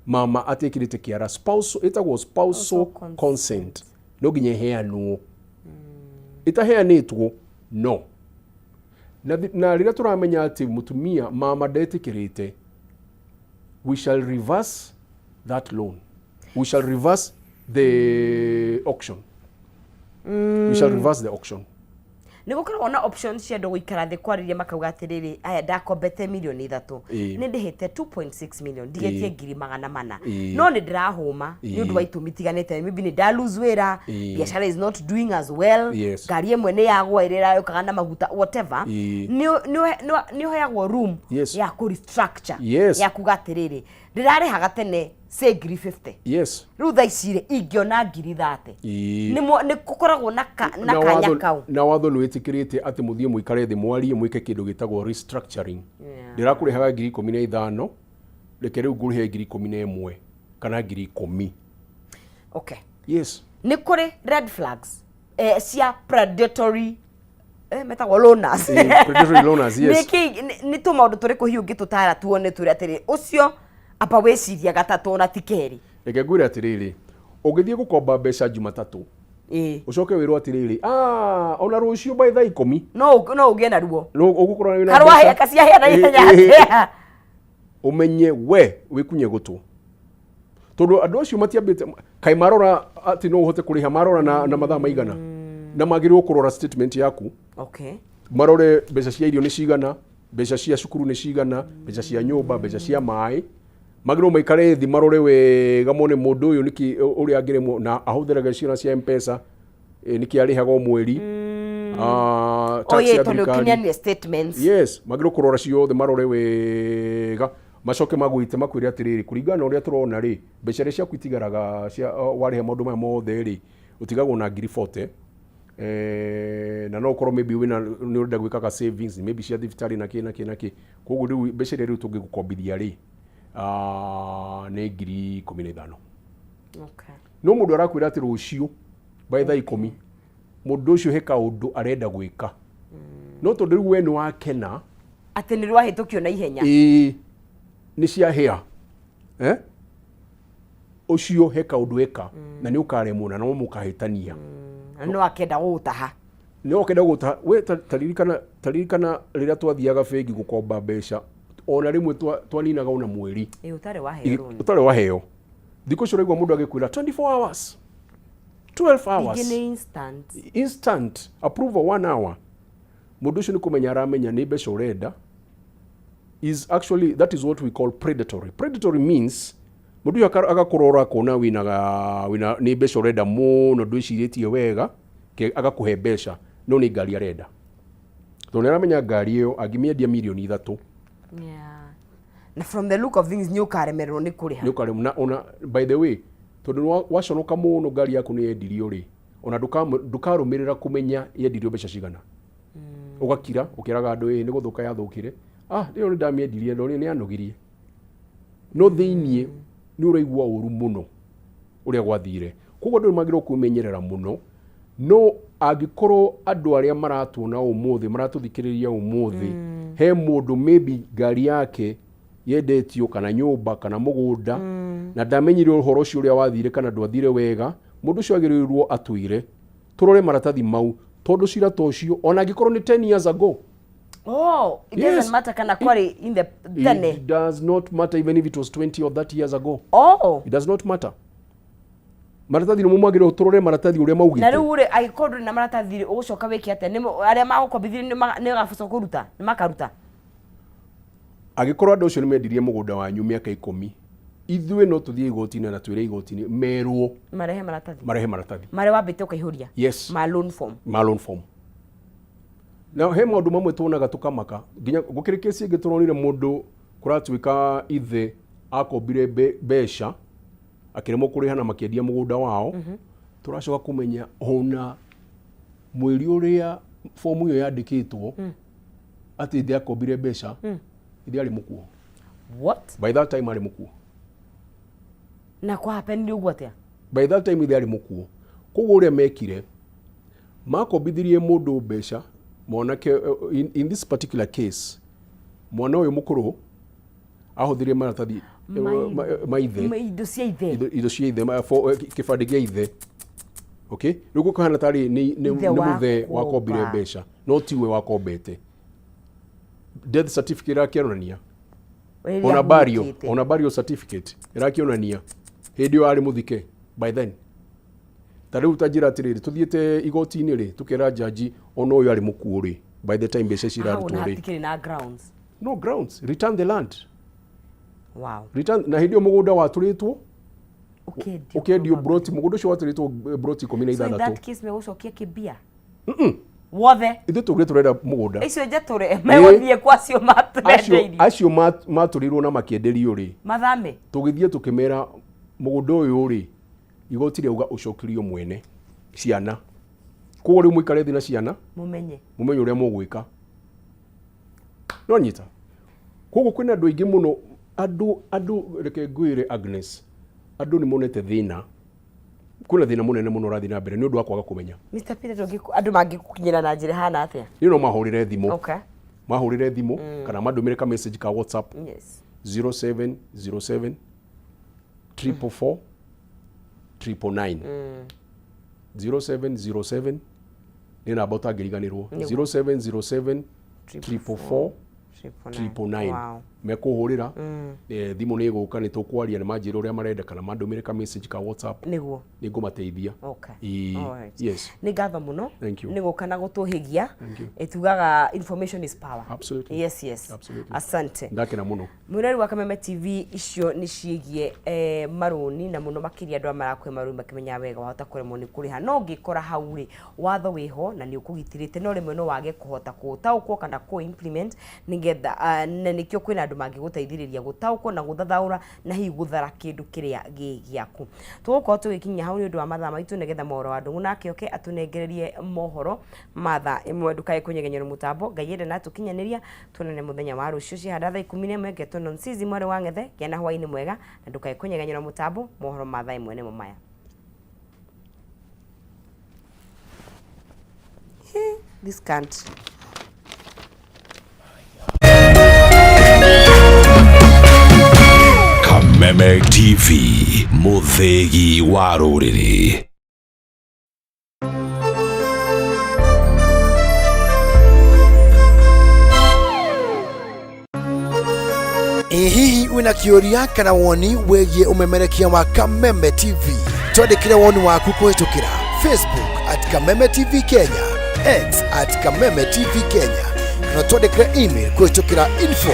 mama atekĩrĩte kĩara. Spousal, ĩtagwo spousal consent, no nginya ĩheanwo. Ĩtaheanĩtwo no na, na rĩrĩa tũramenya atĩ mũtumia mama ndetĩkĩrĩte, we shall reverse that loan, we shall reverse the auction, we shall reverse the auction. Nĩ gũkoragwo na options cia andũ gũikara thĩ kwarĩria makauga atĩrĩrĩ, aya ndakombete mirioni 3, nĩ ndĩhĩte 2.6 million, ndigĩtie 400,000, no nĩ ndĩrahũma nĩ ũndũ wa itũmi itiganĩte, maybe nĩ nda lose wĩra, biacara is not doing as well, ngari ĩmwe nĩ yagwa ĩrĩa ĩrayũkaga na maguta, whatever. Nĩ ũheagwo room ya kũ restructure, ya kuga atĩrĩrĩ, ndĩrarĩhaga tene say ngiri 50, rĩu thaa ici rĩ ingĩona ngiri 30. Nĩ gũkoragwo na kanya kau. Na watho nĩ wĩtĩkĩrĩte atĩ mũthiĩ mũikare thĩ mwarie mwĩke kĩndũ gĩtagwo restructuring. Ndĩrakũrĩhaga 15,000, reke rĩu ngũrĩhe 11,000 kana 10,000. Yes. Nĩ kũrĩ red flags cia predatory, metagwo loners. Predatory loaners, yes. Nĩ tũmaũndũ tũrĩkũ hihi ũngĩtũtara tuone tũrĩ atĩrĩ ũcio amba wĩciria gatatũ ona ti kerĩ? Reke ngwĩre atĩrĩrĩ, ũngĩthiĩ gũkomba mbeca Jumatatũ, ũcoke wĩrwo atĩrĩrĩ, "Ah, ona rũciũ by thaa 10 No ũgĩe na ruo. No ũgũkorwo wĩna karwahĩa mbeca." kaciahĩa na ihenya atĩa? Ũmenye we wĩkunye gũtũ, tondũ andũ acio matiambĩte kaĩ marora atĩ no ũhote kũrĩha, marora na mathaa maigana, na magĩrĩirwo kũrora statement yaku, marore mbeca cia irio nĩ cigana, mbeca cia cukuru nĩ cigana, mbeca cia nyũmba, mbeca cia maĩ. Magĩrĩirwo maikare thĩ marore wega mone mũndũ ũyũ nĩkĩ ũrĩa angĩremwo na ahũthĩraga ciana cia Mpesa, nĩkĩ arĩhaga o mweri. Ah, tax Oye ya tondũ thirikari. ũkĩneanire statements. Yes, magĩrĩirwo kũrora ciothe, marore wega, macoke magwĩte makwĩre atĩrĩrĩ, kũringana na ũrĩa tũrona rĩ, mbeca iria ciaku itigaraga cia warĩha maũndũ maya mothe rĩ, ũtigagwo na ngiri 40, na no ũkorwo maybe wĩna nĩ ũrenda gwĩkaga savings maybe cia thibitarĩ na kĩ na kĩ na kĩ, koguo rĩu mbeca iria rĩu tũngĩgũkombithia rĩ, nĩ 15,000. No mũndũ arakwĩra atĩ rũciũ by thaa 10, mũndũ ũcio he kaũndũ arenda gwĩka, no tondũ rĩu we nĩ wakena atĩ nĩ rwahĩtũkio na ihenya. Ĩĩ, nĩ ciahĩa, eh? Ũcio he kaũndũ eka na nĩ ũkaremwo na no mũkahĩtania. Na no akenda gũgũtaha. Nĩ ũkenda gũtaha we. Taririkana rĩrĩa twathiaga bengi gũkomba mbeca, ona rĩmwe twaninaga ona mweri. Ĩ, ũtarĩ waheo rũni. Ũtarĩ waheo. Thikũ icio ũraigua mũndũ agĩkwĩra 24 hours, 12 hours. Ingĩ nĩ instant. Instant approval, one hour. Mũndũ ũcio nĩ kũmenya aramenya nĩ mbeca ũrenda. Is actually, that is what we call predatory. Predatory means mũndũ ũcio agakũrora akona wĩna nĩ mbeca ũrenda mũno, ndwĩcirĩtie wega, agakũhe mbeca, no nĩ ngari arenda, tondũ nĩ aramenya ngari ĩyo angĩmĩendia mirioni 3. Yeah. Na from the look of things nĩ ũkaremererwo nĩ kũrĩha. Nĩ ũkaremwo. Na ona by the way, tondũ nĩ waconoka mũno ngari yaku nĩ yendirio rĩ, ona ndũkarũmĩrĩra kũmenya yendirio mbeca cigana. Ũgakira ũkĩraga andũ, ĩ nĩ gũthũka yathũkire, ah, ĩyo nĩ ndamĩendirie, ndonire nĩ yanogirie, no thĩiniĩ nĩ ũraigua ũru mũno ũrĩa gwathire. Koguo andũ nĩ magĩrĩirwo kwĩmenyerera mũno. No angĩkorwo andũ arĩa maratuona ũmũthĩ, maratũthikĩrĩria ũmũthĩ, he mũndũ maybe ngari yake yendetio kana nyũmba kana mũgũnda na ndamenyire ũhoro ũcio ũrĩa wathire kana ndwathire wega, mũndũ ũcio agĩrĩirwo atwĩre tũrore maratathi mau, tondũ cira ta ũcio ona angĩkorwo nĩ 10 years ago. Oh, it doesn't matter kana kwarĩ in the tene. It does not matter even if it was 20 or 30 years ago. It does not matter. Maratathi nĩmo mwagĩrĩirwo tũrore maratathi ũrĩa Na maugĩte. rĩu rĩ, angĩkorwo ndũrĩ na maratathi rĩ, ũgũcoka wĩke atĩa? Arĩa magũkombithirie nĩ magacoka kũruta, nĩ makaruta? Angĩkorwo andũ acio nĩ mendirie mũgũnda wanyu mĩaka 10, ithuĩ no tũthiĩ igoti-inĩ na twĩre igoti-inĩ merwo marehe maratathi. Marehe maratathi. Marĩa wambĩte ũkaihũria. Yes. Ma loan form. Ma loan form. Na he maũndũ mamwe tuonaga tũkamaka, nginya gũkĩrĩ kesi ĩngĩ tũronire mũndũ kũratuĩka ithe akombire mbeca akĩremwo kũrĩha na makĩendia mũgũnda wao. Tũracoka kũmenya ona mweri ũrĩa fomu ĩyo yandĩkĩtwo atĩ ithe akombire mbeca, ithe arĩ mũkuo. What? By that time arĩ mũkuo. Na kwa hapenire ũguo atĩa? By that time ithe arĩ mũkuo. Koguo ũrĩa mekire, makombithirie mũndũ mbeca mwanake, in this particular case mwana ũyũ mũkũrũ ahũthĩrire maratathi ma ithe. Indo cia ithe. Indo cia ithe, kĩbandĩ gĩa ithe. Okay, rĩu gũkahana tarĩ nĩ Ithe nĩ mũthee wakomba. wakombire mbeca, no tiwe wakombete. Death certificate ĩrakĩonania Rĩrĩa ona burial, ahurũkĩte. ona burial certificate ĩrakĩonania hĩndĩ ĩyo arĩ mũthike by then. Ta rĩu ta njĩra atĩrĩrĩ, tũthiĩte igoti-inĩ rĩ, tũkera jaji ona ũyũ arĩ mũkuũ rĩ, by the time mbeca ici Hau irarutwo na rĩ, hatikĩrĩ na grounds. No grounds. Return the land. Wow. Return. Na hĩndĩ ĩyo mũgũnda watũrĩtwo ũkendio. Ũkendio broti, mũgũnda ũcio watũrĩtwo broti ikũmi na So in ithathatũ. that case megũcokia kĩmbia wothe? Ithuĩ tũgire tũrenda mũgũnda. Icio njatũre megũthiĩ kwa acio Acio matũrendeirie. Acio matũrĩirwo na makĩenderio rĩ, Mathame. Tũgĩthiĩ tũkĩmera mũgũnda ũyũ rĩ, igoti rĩauga ũcokerio mwene, ciana. Koguo rĩu mũikare thĩ na ciana, mũmenye, mũmenye ũrĩa mũgwĩka. No nyita koguo kwĩna andũ aingĩ mũno, andũ reke ngwĩre Agnes, andũ nĩ monete thĩna, kwĩna thĩna mũnene mũno ũrathiĩ na mbere nĩ ũndũ wa kwaga kũmenya. Mr. Peter, andũ mangĩgũkinyĩra na njĩra ĩhana atĩa? Nĩ no mahũrĩre thimũ. Mahũrĩre thimũ kana mandũmĩre ka message ka WhatsApp. 0707 444 999. 0707 nĩ namba ũtangĩriganĩrwo. 0707 444 999. Mekũhũrĩra thimũ, nĩ ĩgũka, nĩ tũkwaria, nĩ manjĩra ũrĩa marenda kana mandũmĩre ka message ka WhatsApp. Nĩ ngũmateithia. Ĩĩ, Alright. yes. Nĩ ngatho mũno. Thank you. Nĩ gũka na gũtũhĩgia. Thank you. Ĩtugaga information is power. Absolutely. Yes. Absolutely. Asante. Ndakena mũno. Mwĩrori wa Kameme TV, icio nĩ ciĩgiĩ marũni, na mũno makĩria andũ aya marakũhe marũni makĩmenyaga wega wahota kũremwo nĩ kũrĩha. No ũngĩkora hau rĩ, watho wĩho na nĩ ũkũgitĩrĩte, no rĩmwe no wage kũhota kũũtaũkwo kana kũ implement nĩgetha na nĩkĩo kwĩna andũ mangĩgũteithĩrĩria gũtaũkwo na gũthathaũra na hihi gũthara kĩndũ kĩrĩa gĩ gĩaku. Tũgũkorwo tũgĩkinyia hau nĩ ũndũ wa mathaa maitũ, nĩgetha mohoro wa ndũng'ũ nake oke atũnengererie mohoro ma thaa 1. Ndũkae kũnyegenyerwo mũtambo. Ngai ende na tũkinyanĩria, tuonane mũthenya wa rũciũ cihanda thaa 11. Ngetwo Nonsizi mwarĩ wa Ng'ethe. Gĩa na hwaĩ-inĩ mwega na ndũkae kũnyegenyerwo mũtambo. Mohoro ma thaa 1 nĩmo maya. This can't. Kameme TV, mũthĩgi wa rũrĩrĩ. Ĩ hihi wĩna kĩũria kana woni wĩgiĩ ũmemerekia wa Kameme TV? Twandĩkĩre woni waku kũhĩtũkĩra Facebook @KamemeTV Kenya, X @KamemeTV Kenya, kana twandĩkĩre email kũhĩtũkĩra info